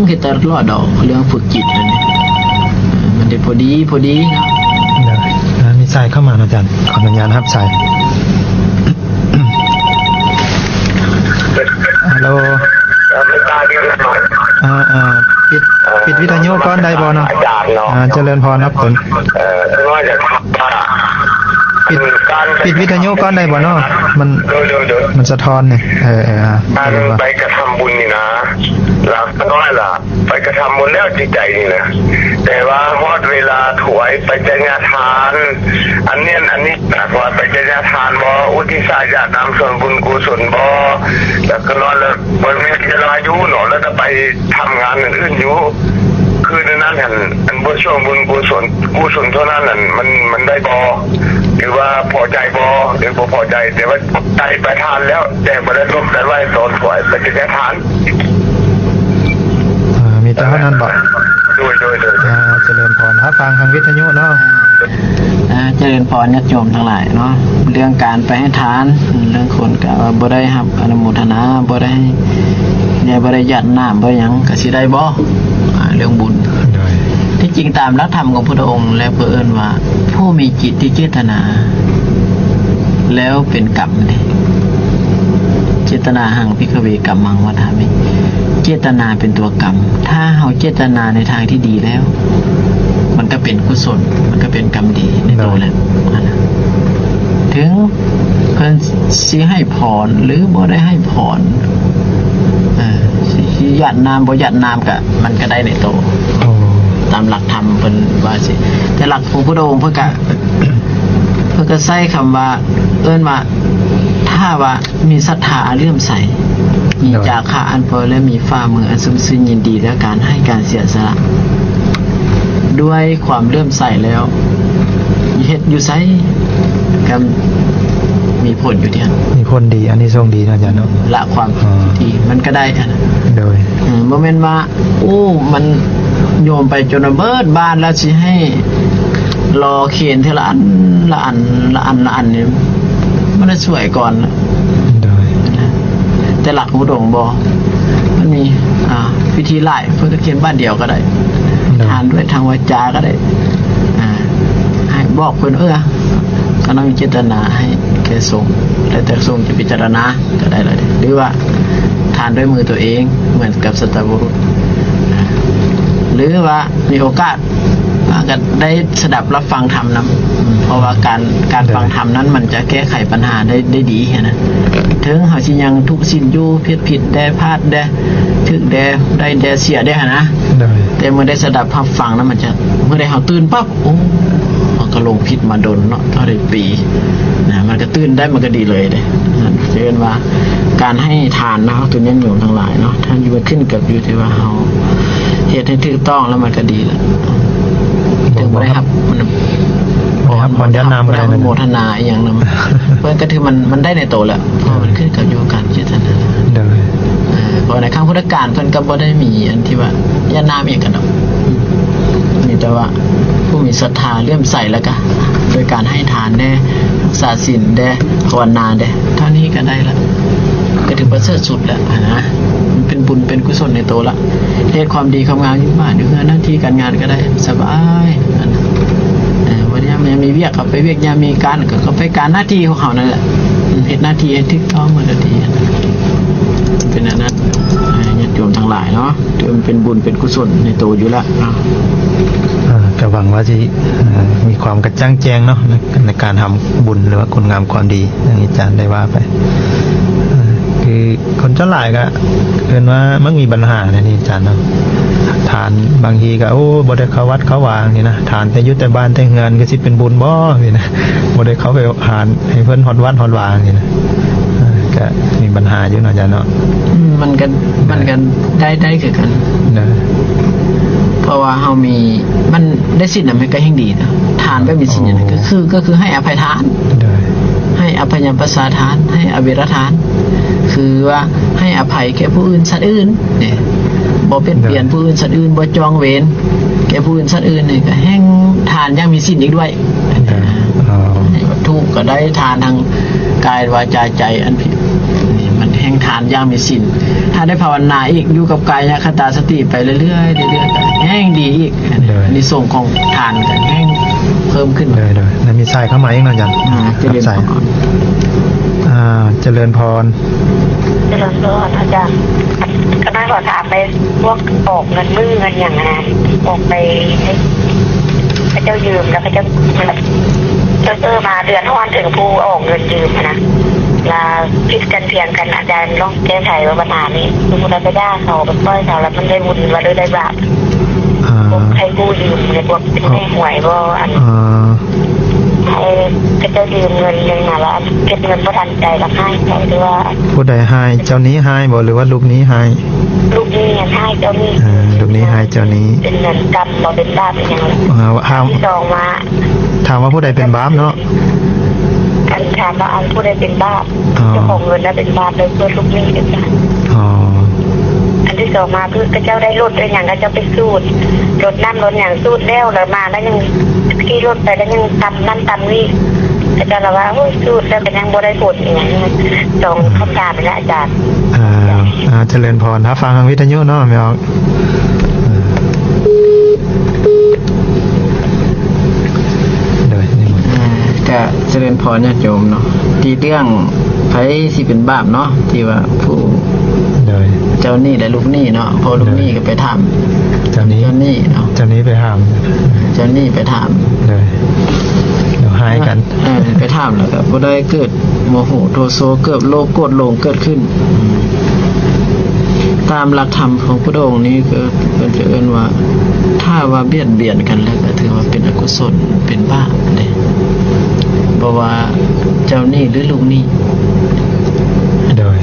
ເຮັດຕະຫຼອດດອກ ເລື່ອງຝຶກຈິດນັ້ນ ເອີ ມັນໄດ້ພໍດີ ພໍດີເນາະ. ໂດຍ ອ່າ ມີສາຍເຂົ້າມາເນາະອາຈານ ຂໍອະນຸຍາດຮັບສາຍ. ຮັລໂຫຼ ອ່າ ອ່າ ປິດ ປິດວິທະຍຸກ່ອນໄດ້ບໍ່ເນາະ? ອາຈານເນາະ ອ່າ ຈະເລີນພອນເນາະ ເອີ ປິດ ປິດວິທະຍຸກ່ອນໄດ້ບໍ່ເນາະ? ມັນ ໂດຍ ໂດຍ ໂດຍ ມັນສະທ້ອນນີ້ ເອີ ເອີ ອ່າ ການໄປກະທຳບຸນນີ້ນະ ຫຼັກນ້ອຍລະ ໄປກະທຳບຸນແລ້ວຈິດໃຈນີ້ນະ ແຕ່ວ່າຮອດເວລາຖວາຍປັດໄຈຍະທານ ອັນນັ້ນອັນນີ້ນະ ຖວາຍປັດໄຈຍະທານບໍ ອຸທິດສາຍາດນ້ຳສ່ວນບຸນກຸສົນບໍ ແລ້ວກໍນອນ ແລ້ວບໍ່ແມ່ນເວລາຢູ່ເນາະ ແລ້ວກໍໄປທຳງານອື່ນໆຢູ່ ຄືໃນນັ້ນຫັ້ນ ອັນບຸນສ່ວນບຸນກຸສົນ ກຸສົນເທົ່ານັ້ນນັ້ນ ມັນ ມັນໄດ້ບໍ ຫຼືວ່າພໍໃຈບໍ ຫຼືບໍ່ພໍໃຈ ແຕ່ວ່າໃຈປະທານແລ້ວ ແຕ່ບໍ່ໄດ້ລົບໄດ້ໄວ້ຕອນຖວາຍປັດໄຈຍະທານ. ອ່າ ມີແຕ່ເທົ່ານັ້ນບໍ? ໂດຍ ໂດຍ ໂດຍ ອ່າ ຈະເລີນພອນ ຮັບຟັງທາງວິທະຍຸເນາະ. ອ່າ ຈະເລີນພອນຍາດໂຍມທັງຫຼາຍເນາະ ເລື່ອງການໄປໃຫ້ທານ ລາງຄົນກໍບໍ່ໄດ້ຮັບອະນຸໂມທະນາ ບໍ່ໄດ້ ແນວບໍ່ໄດ້ຢາດນ້ຳບໍ່ຫຍັງ ກໍຊິໄດ້ບໍ່ ອ່າ ເລື່ອງບຸນ? ໂດຍ ທີ່ຈິງຕາມຫຼັກທຳຂອງພຸດທະອົງແລ້ວ ເພິ່ນເອີ້ນວ່າ ຜູ້ມີຈິດທີ່ເຈດຕະນາ ແລ້ວເປັນກຳເດ້ ເຈດຕະນາຫັງ ພິກຂະເວ ກຳມັງ ວັດຖາມິ ເຈດຕະນາເປັນຕົວກຳ ຖ້າເຮົາເຈດຕະນາໃນທາງທີ່ດີແລ້ວ ມັນກໍເປັນກຸສົນ ມັນກໍເປັນກຳດີໃນໂຕແລ້ວ ໂດຍ ຫັ້ນນະ ເຖິງເພິ່ນຊິໃຫ້ພອນ ຫຼືບໍ່ໄດ້ໃຫ້ພອນ ເອີ ຊິຢາດນ້ຳບໍ່ຢາດນ້ຳກະ ມັນກະໄດ້ໃນໂຕ ໂອ້ ຕາມຫຼັກທຳເພິ່ນວ່າຊີ້. ແຕ່ ຫຼັກຂອງພຸດທະອົງເພິ່ນກະ ເພິ່ນກະໃຊ້ຄຳວ່າ ເອີ້ນວ່າ ຖ້າວ່າມີສັດທາອັນເຫຼື້ອມໃສ ມີ ໂດຍ ຈາຄະອັນເປີ ແລະ ມີຝ່າມືອັນຊຸ່ມຊື່ນຍິນດີ ແລະ ການໃຫ້ການເສຍສະຫຼະ ດ້ວຍຄວາມເຫຼື້ອມໃສແລ້ວ ເຮັດຢູ່ໃສກະມີຜົນຢູ່ທີ່ຫັ້ນ ມີຜົນດີ ອານິສົງດີເນາະອາຈານເນາະ ລະຄວາມ ອໍ ທີ່ມັນກະໄດ້ຫັ້ນນະ ໂດຍ ເອີ ບໍ່ແມ່ນວ່າ ໂອ້ ມັນໂຍມໄປຈົນວ່າເບິດບ້ານແລ້ວ ຊິໃຫ້ລໍເຄນເທື່ອລະອັນ ລະອັນ ລະອັນ ລະອັນນີ້ ມັນໄດ້ຊ່ວຍກ່ອນ ໂດຍ ແຕ່ຫຼັກຂອງດວງບໍ່ ມັນມີ ອ່າ ວິທີຫຼາຍ ເພິ່ນກະເຄນບາດດຽວກະໄດ້ ໂດຍ ທານດ້ວຍທາງວາຈາກະໄດ້ ອ່າ ໃຫ້ບອກເພິ່ນ ເອີ ກະຕ້ອງມີເຈດຕະນາໃຫ້ແກ່ສົງ ແລ້ວແຕ່ສົງຈະພິຈາລະນາ ກະໄດ້ລະເດ້ ຫຼືວ່າທານດ້ວຍມືໂຕເອງ ເໝືອນກັບສັດຕະບຸລຸດ ຫຼືວ່າມີໂອກາດ ມັນກະໄດ້ສະດັບຮັບຟັງທຳນຳ ເພາະວ່າການ ການ ໂດຍ ຟັງທຳນັ້ນ ມັນຈະແກ້ໄຂບັນຫາໄດ້ ໄດ້ດີຫັ້ນນະ ເຖິງເຮົາຊິຍັງທຸສິນຢູ່ ເຮັດຜິດແດ່ ພາດແດ່ ຖືກແດ່ ໄດ້ແດ່ ເສຍແດ່ຫັ້ນນະ ໂດຍ ແຕ່ເມື່ອໄດ້ສະດັບຮັບຟັງນຳ ມັນຈະ ເມື່ອໃດເຮົາຕື່ນປັບ ໂອ້ ເຮົາກະຫຼົງຜິດມາດົນເນາະ ເທົ່າໃດປີນະ ມັນກະຕື່ນໄດ້ ມັນກະດີເລີຍເດ້ ເອີ້ນວ່າການໃຫ້ທານເນາະ ເຮົາເປັນຍາດໂຍມທັງຫຼາຍເນາະ ຖ້າຢູ່ ມັນຂຶ້ນກັບຢູ່ທີ່ວ່າເຮົາເຮັດໃຫ້ຖືກຕ້ອງແລ້ວ ມັນກະດີລະ ເຖິງບໍ່ໄດ້ຮັບ ບໍ່ໄດ້ຮັບ ບໍ່ໄດ້ຮັບ ບໍ່ໄດ້ຮັບອະນຸໂມທະນາອີ່ຫຍັງນຳ ເພິ່ນກະຖືມັນ ມັນໄດ້ໃນໂຕແລ້ວ ເພາະມັນຂຶ້ນກັບຢູ່ການເຈດຕະນາ ໂດຍ ເພາະໃນຄັ້ງພຸດທະການເພິ່ນກະບໍ່ໄດ້ມີອັນທີ່ວ່າຍາດນ້ຳອີ່ຫຍັງກັນດອກ ມີແຕ່ວ່າຜູ້ມີສັດທາເຫຼື້ອມໃສ ແລ້ວກະໂດຍການໃຫ້ທານແດ່ ຮັກສາສິນແດ່ ພາວະນາແດ່ ເທົ່ານີ້ກະໄດ້ລະ ກະຖືປະເສີດສຸດແລ້ວຫັ້ນນະ ມັນເປັນບຸນເປັນກຸສົນໃນໂຕລະ ເຮັດຄວາມດີຄວາມງາມຢູ່ບ້ານຢູ່ເຮືອນ ໜ້າທີ່ການງານກະໄດ້ສະບາຍ ເອີ ວ່າຍາມມີວຽກກະໄປວຽກ ຍາມມີການກະ ກະໄປການ ໜ້າທີ່ຂອງເຮົານັ້ນແຫຼະ ເຮັດໜ້າທີ່ໃຫ້ຖືກຕ້ອງໝົດໜ້າທີ່ ເປັນອັນນັ້ນ ຍາດໂຍມທັງຫຼາຍເນາະ ຖືວ່າເປັນບຸນເປັນກຸສົນໃນໂຕຢູ່ລະເນາະ ເອີ ກະຫວັງວ່າຊິ ເອີ ມີຄວາມກະຈ່າງແຈ້ງເນາະ ໃນ ໃນການທຳບຸນ ຫຼືວ່າຄຸນງາມຄວາມດີ ຢ່າງທີ່ອາຈານໄດ້ວ່າໄປ ເອີ ຄືຄົນສ່ວນຫຼາຍກະເອີ້ນວ່າມັກມີບັນຫາແນວນີ້ອາຈານເນາະ ທານບາງທີກະ ໂອ້ ບໍ່ໄດ້ເຂົ້າວັດເຂົ້າວາຈັ່ງຊີ້ນະ ທານແຕ່ຢູ່ແຕ່ບ້ານແຕ່ເຮືອນ ຄືຊິເປັນບຸນບໍ່ຈັ່ງຊີ້ນະ ບໍ່ໄດ້ເຂົ້າໄປຫາໃຫ້ເພິ່ນຮອດວັດຮອດວາຈັ່ງຊີ້ນະ ເອີ ກະມີບັນຫາຢູ່ເນາະອາຈານເນາະ ອືມ ມັນກະ ມັນກະໄດ້ ໄດ້ຄືກັນ ໂດຍ ເພາະວ່າເຮົາມີ ມັນໄດ້ສິນນຳ ມັນກະແຮ່ງດີເນາະ ທານແບບມີສິນ ໂອ້ ກະຄື ກະຄືໃຫ້ອະໄພທານ ໂດຍ ໃຫ້ອະໄພຍະປະສາທານ ໃຫ້ອະເວລະທານ ຄືວ່າໃຫ້ອະໄພແກ່ຜູ້ອື່ນສັດອື່ນເດ້ ບໍ່ບຽດບຽນ ໂດຍ ຜູ້ອື່ນສັດອື່ນ ບໍ່ຈອງເວນແກ່ຜູ້ອື່ນສັດອື່ນນີ້ ກະແຮ່ງທານຢ່າງມີສິນອີກດ້ວຍ ໂດຍ ໃຫ້ວັດຖຸກະໄດ້ທານທາງກາຍ ວາຈາ ໃຈ ອັນຜິດ ນີ້ມັນແຮ່ງທານຢ່າງມີສິນ ຖ້າໄດ້ພາວະນາອີກ ຢູ່ກັບກາຍະຄະຕາສະຕິໄປເລື້ອຍໆ ເລື້ອຍໆ ກະແຮ່ງດີອີກ ໂດຍ ອານິສົງຂອງທານກະແຮ່ງເພີ່ມຂຶ້ນ ໂດຍໆ ແລ້ວມີສາຍເຂົ້າມາອີກເນາະອາຈານ ອ່າ ຈະເລີນພອນ ອ່າ ຈະເລີນພອນ ຈະເລີນພອນອາຈານ ກະມາຂໍຖາມໄປ ພວກອອກເງິນມື້ເງິນຫຍັງຫັ້ນນະ ອອກໄປໃຫ້ເຂົາເຈົ້າຢືມ ແລ້ວເຂົາເຈົ້າ ເອີ ມາເດືອດຮ້ອນເຖິງຜູ້ອອກເງິນຢືມຫັ້ນນະ ລະຜິດກັນຖຽງກັນ ອາຈານລອງແກ້ໄຂເບິ່ງບັນຫານີ້ ສົມມຸດວ່າໄປດ່າເຂົາ ໄປປ້ອຍເຂົາ ລະມັນໄດ້ບຸນບໍ່ ຫຼືໄດ້ບາບ ອ່າ ພວກໃຫ້ກູ້ຢືມ ຫຼືພວກໃຫ້ຫວຍບໍ່ ອັນ ອ່າ ໃຫ້ເຂົາເຈົ້າຢືມເງິນຫຍັງຫັ້ນ ລະເກັບເງິນບໍ່ທັນໃຈ ລະໃຫ້ໃຊ້ ຫຼືວ່າ ຜູ້ໃດໃຫ້ ເຈົ້າໜີ້ໃຫ້ບໍ່ ຫຼືວ່າລູກໜີ້ໃຫ້? ລູກໜີ້ໃຫ້ເຈົ້າໜີ້ ເອີ ລູກໜີ້ໃຫ້ເຈົ້າໜີ້ ເປັນເງິນກຳບໍ່ ເປັນບາບອີ່ຫຍັງລະ ອ່າ ຖາມ ອັນທີສອງວ່າ ຖາມວ່າຜູ້ໃດເປັນບາບເນາະ ອັນຖາມວ່າ ອັນຜູ້ໃດເປັນບາບ ອໍ ເຈົ້າຂອງເງິນນະເປັນບາບ ຫຼືວ່າລູກໜີ້ເປັນບາບ ອໍ ອັນທີສອງມາ ຄືເຂົາເຈົ້າໄດ້ລົດໄດ້ຫຍັງ ເຂົາເຈົ້າໄປສູດລົດນ້ຳລົດຫຍັງ ສູດແລ້ວ ລະມາລະຍັງຂີ່ລົດໄປ ລະຍັງຕຳນັ້ນຕຳນີ້ ເຂົາເຈົ້າລະວ່າ ໂອ້ຍ ສູດແລ້ວກະຍັງບໍ່ໄດ້ຜົນອີ່ຫຍັງ ສອງຄຳຖາມນີ້ລະອາຈານ ອ່າ ອ່າ ຈະເລີນພອນ ຮັບຟັງທາງວິທະຍຸເນາະແມ່ອອກ ໂດຍ ອ່າ ກະຈະເລີນພອນຍາດໂຍມເນາະ ທີ່ເລື່ອງໃຜຊິເປັນບາບເນາະ ທີ່ວ່າຜູ້ ໂດຍ ເຈົ້າໜີ້ ແລະ ລູກໜີ້ເນາະ ເພາະລູກໜີ້ ໂດຍ ກະໄປຖາມ ເຈົ້າໜີ້ ເຈົ້າໜີ້ເນາະ ເຈົ້າໜີ້ໄປຖາມ ເຈົ້າໜີ້ໄປຖາມ ໂດຍ ລະຮ້າຍກັນ ເອີ ໄປຖາມ ລະກະຜູ້ໃດເກີດໂມໂຫະໂທໂສ ເກີດໂລບໂກດຫຼົງເກີດຂຶ້ນ ຕາມຫຼັກທຳຂອງພຸດທະອົງນີ້ ກະເພິ່ນຈະເອີ້ນວ່າ ຖ້າວ່າບຽດບຽນກັນແລ້ວ ກໍຖືວ່າເປັນອະກຸສົນ ເປັນບາບເດ້ ບໍ່ວ່າເຈົ້າໜີ້ ຫຼື ລູກໜີ້. ໂດຍ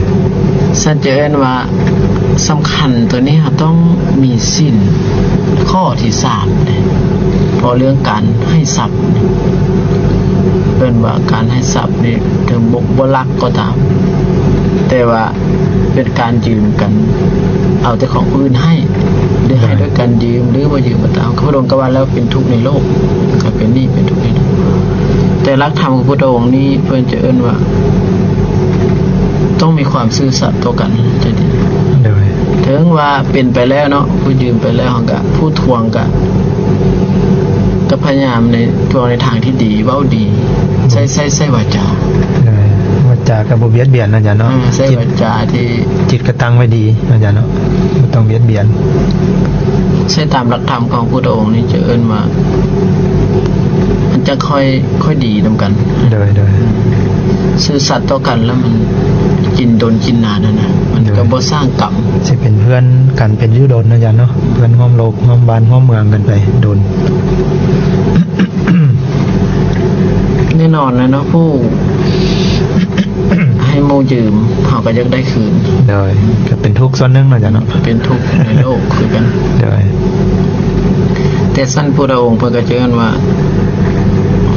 ຊັ້ນຈະເອີ້ນວ່າສຳຄັນໂຕນີ້ ເຮົາຕ້ອງມີສິນຂໍ້ທີສາມເດ້ ເພາະເລື່ອງການໃຫ້ຊັບ ເອີ້ນວ່າການໃຫ້ຊັບນີ້ ເຖິງບໍ່ ບໍ່ລັກກໍຕາມ ແຕ່ວ່າເປັນການຢືມກັນ ເອົາແຕ່ຂອງຜູ້ອື່ນໃຫ້ ຫຼືໃຫ້ ໂດຍ ໂດຍການຢືມ ຫຼືບໍ່ຢືມກໍຕາມ. ພະພຸດທະອົງກໍວ່າແລ້ວເປັນທຸກໃນໂລກ ກໍເປັນໜີ້ເປັນທຸກໃນໂລກ. ແຕ່ຫຼັກທຳຂອງພຸດທະອົງນີ້ ເພິ່ນຈະເອີ້ນວ່າ ຕ້ອງມີຄວາມຊື່ສັດຕໍ່ກັນ ຈັ່ງຊີ້. ໂດຍ ເຖິງວ່າເປັນໄປແລ້ວເນາະ ຜູ້ຢືມໄປແລ້ວ ເຮົາກະ ຜູ້ທວງກະ ກໍພະຍາຍາມໃນ ເວົ້າໃນທາງທີ່ດີ ເວົ້າດີ ໃຊ້ ໃຊ້ ໃຊ້ວາຈາ ໂດຍ ວາຈາກໍບໍ່ບຽດບຽນເນາະອາຈານເນາະ. ເອີ ໃຊ້ວາຈາທີ່ ຈິດກໍຕັ້ງໄວ້ດີເນາະອາຈານເນາະ ບໍ່ຕ້ອງບຽດບຽນ. ໃຊ້ຕາມຫຼັກທຳຂອງພຸດທະອົງນີ້ຈະເອີ້ນວ່າ ມັນຈະຄ່ອຍ ຄ່ອຍດີນຳກັນ. ໂດຍ ໂດຍ ອືມ ຊື່ສັດຕໍ່ກັນແລ້ວມັນກິນດົນກິນນານຫັ້ນນະ ມັນ ໂດຍ ກໍບໍ່ສ້າງກຳ. ຊິເປັນເພື່ອນກັນເປັນຢູ່ດົນເນາະອາຈານເນາະ ເພື່ອນຮ່ວມໂລກຮ່ວມບ້ານຮ່ວມເມືອງກັນໄປດົນ. ແນ່ນອນແລ້ວເນາະ ຜູ້ໃຫ້ໝູ່ຢືມ ເຮົາກໍຢາກໄດ້ຄືນ. ໂດຍ ກໍເປັນທຸກສ່ວນໜຶ່ງເນາະອາຈານເນາະ ເປັນທຸກໃນໂລກຄືກັນ. ໂດຍ ແຕ່ຊັ້ນພຸດທະອົງເພິ່ນກໍຈະເອີ້ນວ່າ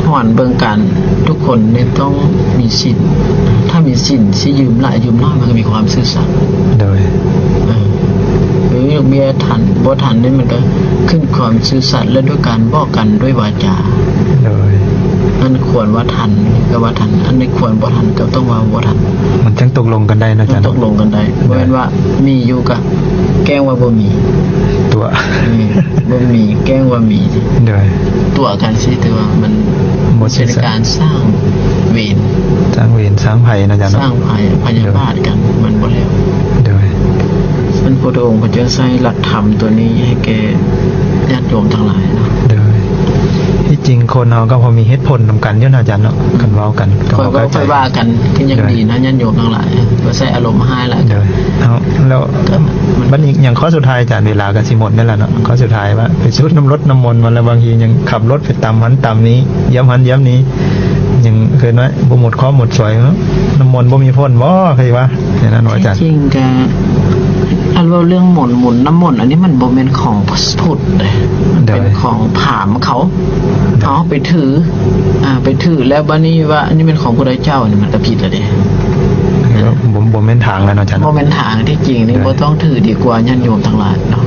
ຫວນເບິ່ງການ ທຸກຄົນນີ້ຕ້ອງມີສິນ ຖ້າມີສິນ ຊິຢືມຫຼາຍຢືມໜ້ອຍ ມັນກໍມີຄວາມຊື່ສັດ. ໂດຍ ເອີ ຫຼືຍົກເບ້ຍທັນບໍ່ທັນນີ້ ມັນກໍຂຶ້ນຄວາມຊື່ສັດ ແລະ ດ້ວຍການບອກກັນດ້ວຍວາຈາ. ໂດຍ ອັນຄວນວ່າທັນກໍວ່າທັນ ອັນນີ້ຄວນບໍ່ທັນກໍຕ້ອງວ່າບໍ່ທັນ ມັນຈັ່ງຕົກລົງກັນໄດ້ເນາະອາຈານ ມັນຕົກລົງກັນໄດ້. ໂດຍ ບໍ່ແມ່ນວ່າມີຢູ່ກໍແກ້ງວ່າບໍ່ມີ ຕົວະ ອືມ ບໍ່ມີແກ້ງວ່າມີ. ໂດຍ ຕົວະກັນຊິ ຖືວ່າມັນບໍ່ເປັນການສ້າງເວນ ສ້າງເວນສ້າງໄພເນາະອາຈານເນາະ ສ້າງໄພພະຍາບາດກັນ ໂດຍ ມັນບໍ່ແລ້ວ. ໂດຍ ມັນພຸດທະອົງເພິ່ນຈຶ່ງໃຊ້ຫຼັກທຳຕົວນີ້ໃຫ້ແກ່ຍາດໂຍມທັງຫຼາຍເນາະ. ໂດຍ ທີ່ຈິງຄົນເຮົາກໍພໍມີເຫດຜົນນຳກັນຢູ່ເນາະອາຈານເນາະ ອືມ ຄັນເວົ້າກັນກໍ ຄ່ອຍເວົ້າ ເຂົ້າໃຈ ຄ່ອຍວ່າກັນ ຄືຍັງ ໂດຍ ດີນະ ຍາດໂຍມທັງຫຼາຍ ບໍ່ໃຊ້ອາລົມຮ້າຍຫຼາຍ. ໂດຍ ເອົາ ແລ້ວ ມັນ ບັດນີ້ຫຍັງຂໍ້ສຸດທ້າຍອາຈານ ເວລາກໍຊິໝົດແລ້ວເນາະ ຂໍ້ສຸດທ້າຍວ່າໄປສູດນ້ຳລົດນ້ຳມົນມາແລ້ວ ບາງທີຍັງຂັບລົດໄປຕຳຫັ້ນຕຳນີ້ ຢ້ຽມຫັ້ນຢ້ຽມນີ້ ຍັງຄືນ້ອຍບໍ່ໝົດເຄາະໝົດສວຍເນາະ ນ້ຳມົນບໍ່ມີຜົນບໍ່ ຄືວ່າແນວນັ້ນວ່າອາຈານ. ທີ່ຈິງກໍ ອັນເວົ້າເລື່ອງມົນ ມົນ ນ້ຳມົນ ອັນນີ້ມັນບໍ່ແມ່ນຂອງພຸດເດ້ ມັນເປັນ ໂດຍ ຂອງພາມເຂົາ ໂດຍ ເຮົາໄປຖື ອ່າ ໄປຖືແລ້ວບາດນີ້ວ່າອັນນີ້ແມ່ນຂອງຜູ້ໃດເຈົ້າ ນີ້ມັນກໍຜິດແລ້ວເດ້. ເອີ ບໍ່ ບໍ່ແມ່ນທາງແລ້ວເນາະອາຈານເນາະ ບໍ່ແມ່ນທາງ. ທີ່ຈິງນີ້ ໂດຍ ບໍ່ຕ້ອງຖືດີກວ່າຍາດໂຍມທັງຫຼາຍເນາະ.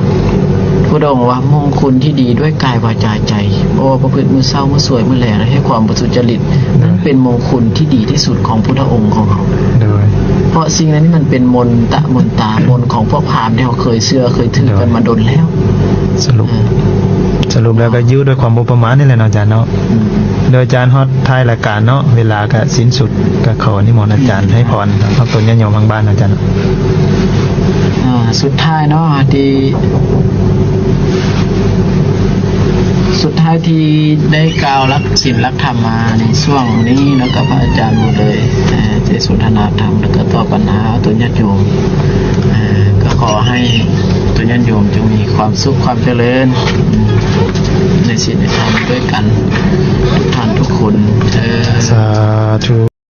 ພຸດທະອົງວ່າ ມົງຄຸນທີ່ດີດ້ວຍກາຍ ວາຈາ ໃຈ ບໍ່ວ່າປະພຶດມື້ເຊົ້າ ມື້ສວຍ ມື້ແລງ ແລະ ໃຫ້ຄວາມບໍລິສຸດຈະລິດ ໂດຍ ນັ້ນເປັນມົງຄຸນທີ່ດີທີ່ສຸດຂອງພຸດທະອົງຂອງເຮົາ. ໂດຍ ເພາະສິ່ງນັ້ນມັນເປັນມົນຕະມົນຕາ ມົນຂອງພວກພາມທີ່ເຮົາເຄີຍເຊື່ອເຄີຍຖືກັນມາດົນແລ້ວ. ໂດຍ ສະຫຼຸບ ເອີ ສະຫຼຸບແລ້ວກໍຢູ່ດ້ວຍຄວາມບໍ່ປະໝາດນີ້ແຫຼະເນາະອາຈານເນາະ. ອືມ ໂດຍອາຈານຮອດທ້າຍລາຍການເນາະ ເວລາກໍສິ້ນສຸດ ກໍຂໍນິມົນອາຈານໃຫ້ພອນກັບຕົນຍາດໂຍມທາງບ້ານອາຈານ. ອ່າ ສຸດທ້າຍເນາະ ທີ່ ສຸດທ້າຍທີ່ໄດ້ກ່າວຫຼັກສິນຫຼັກທຳມາໃນຊ່ວງນີ້ເນາະ ກັບພະອາຈານໝົດເລີຍ ເອີ ທີ່ສົນທະນາທຳ ແລ້ວກໍຕອບປັນຫາຕົນຍາດໂຍມ ເອີ ກໍຂໍໃຫ້ຕົນຍາດໂຍມຈົ່ງມີຄວາມສຸກຄວາມຈະເລີນ ໃນສິນໃນທຳດ້ວຍກັນທຸກທ່ານທຸກຄົນເທີ້ນ. ສາທຸ.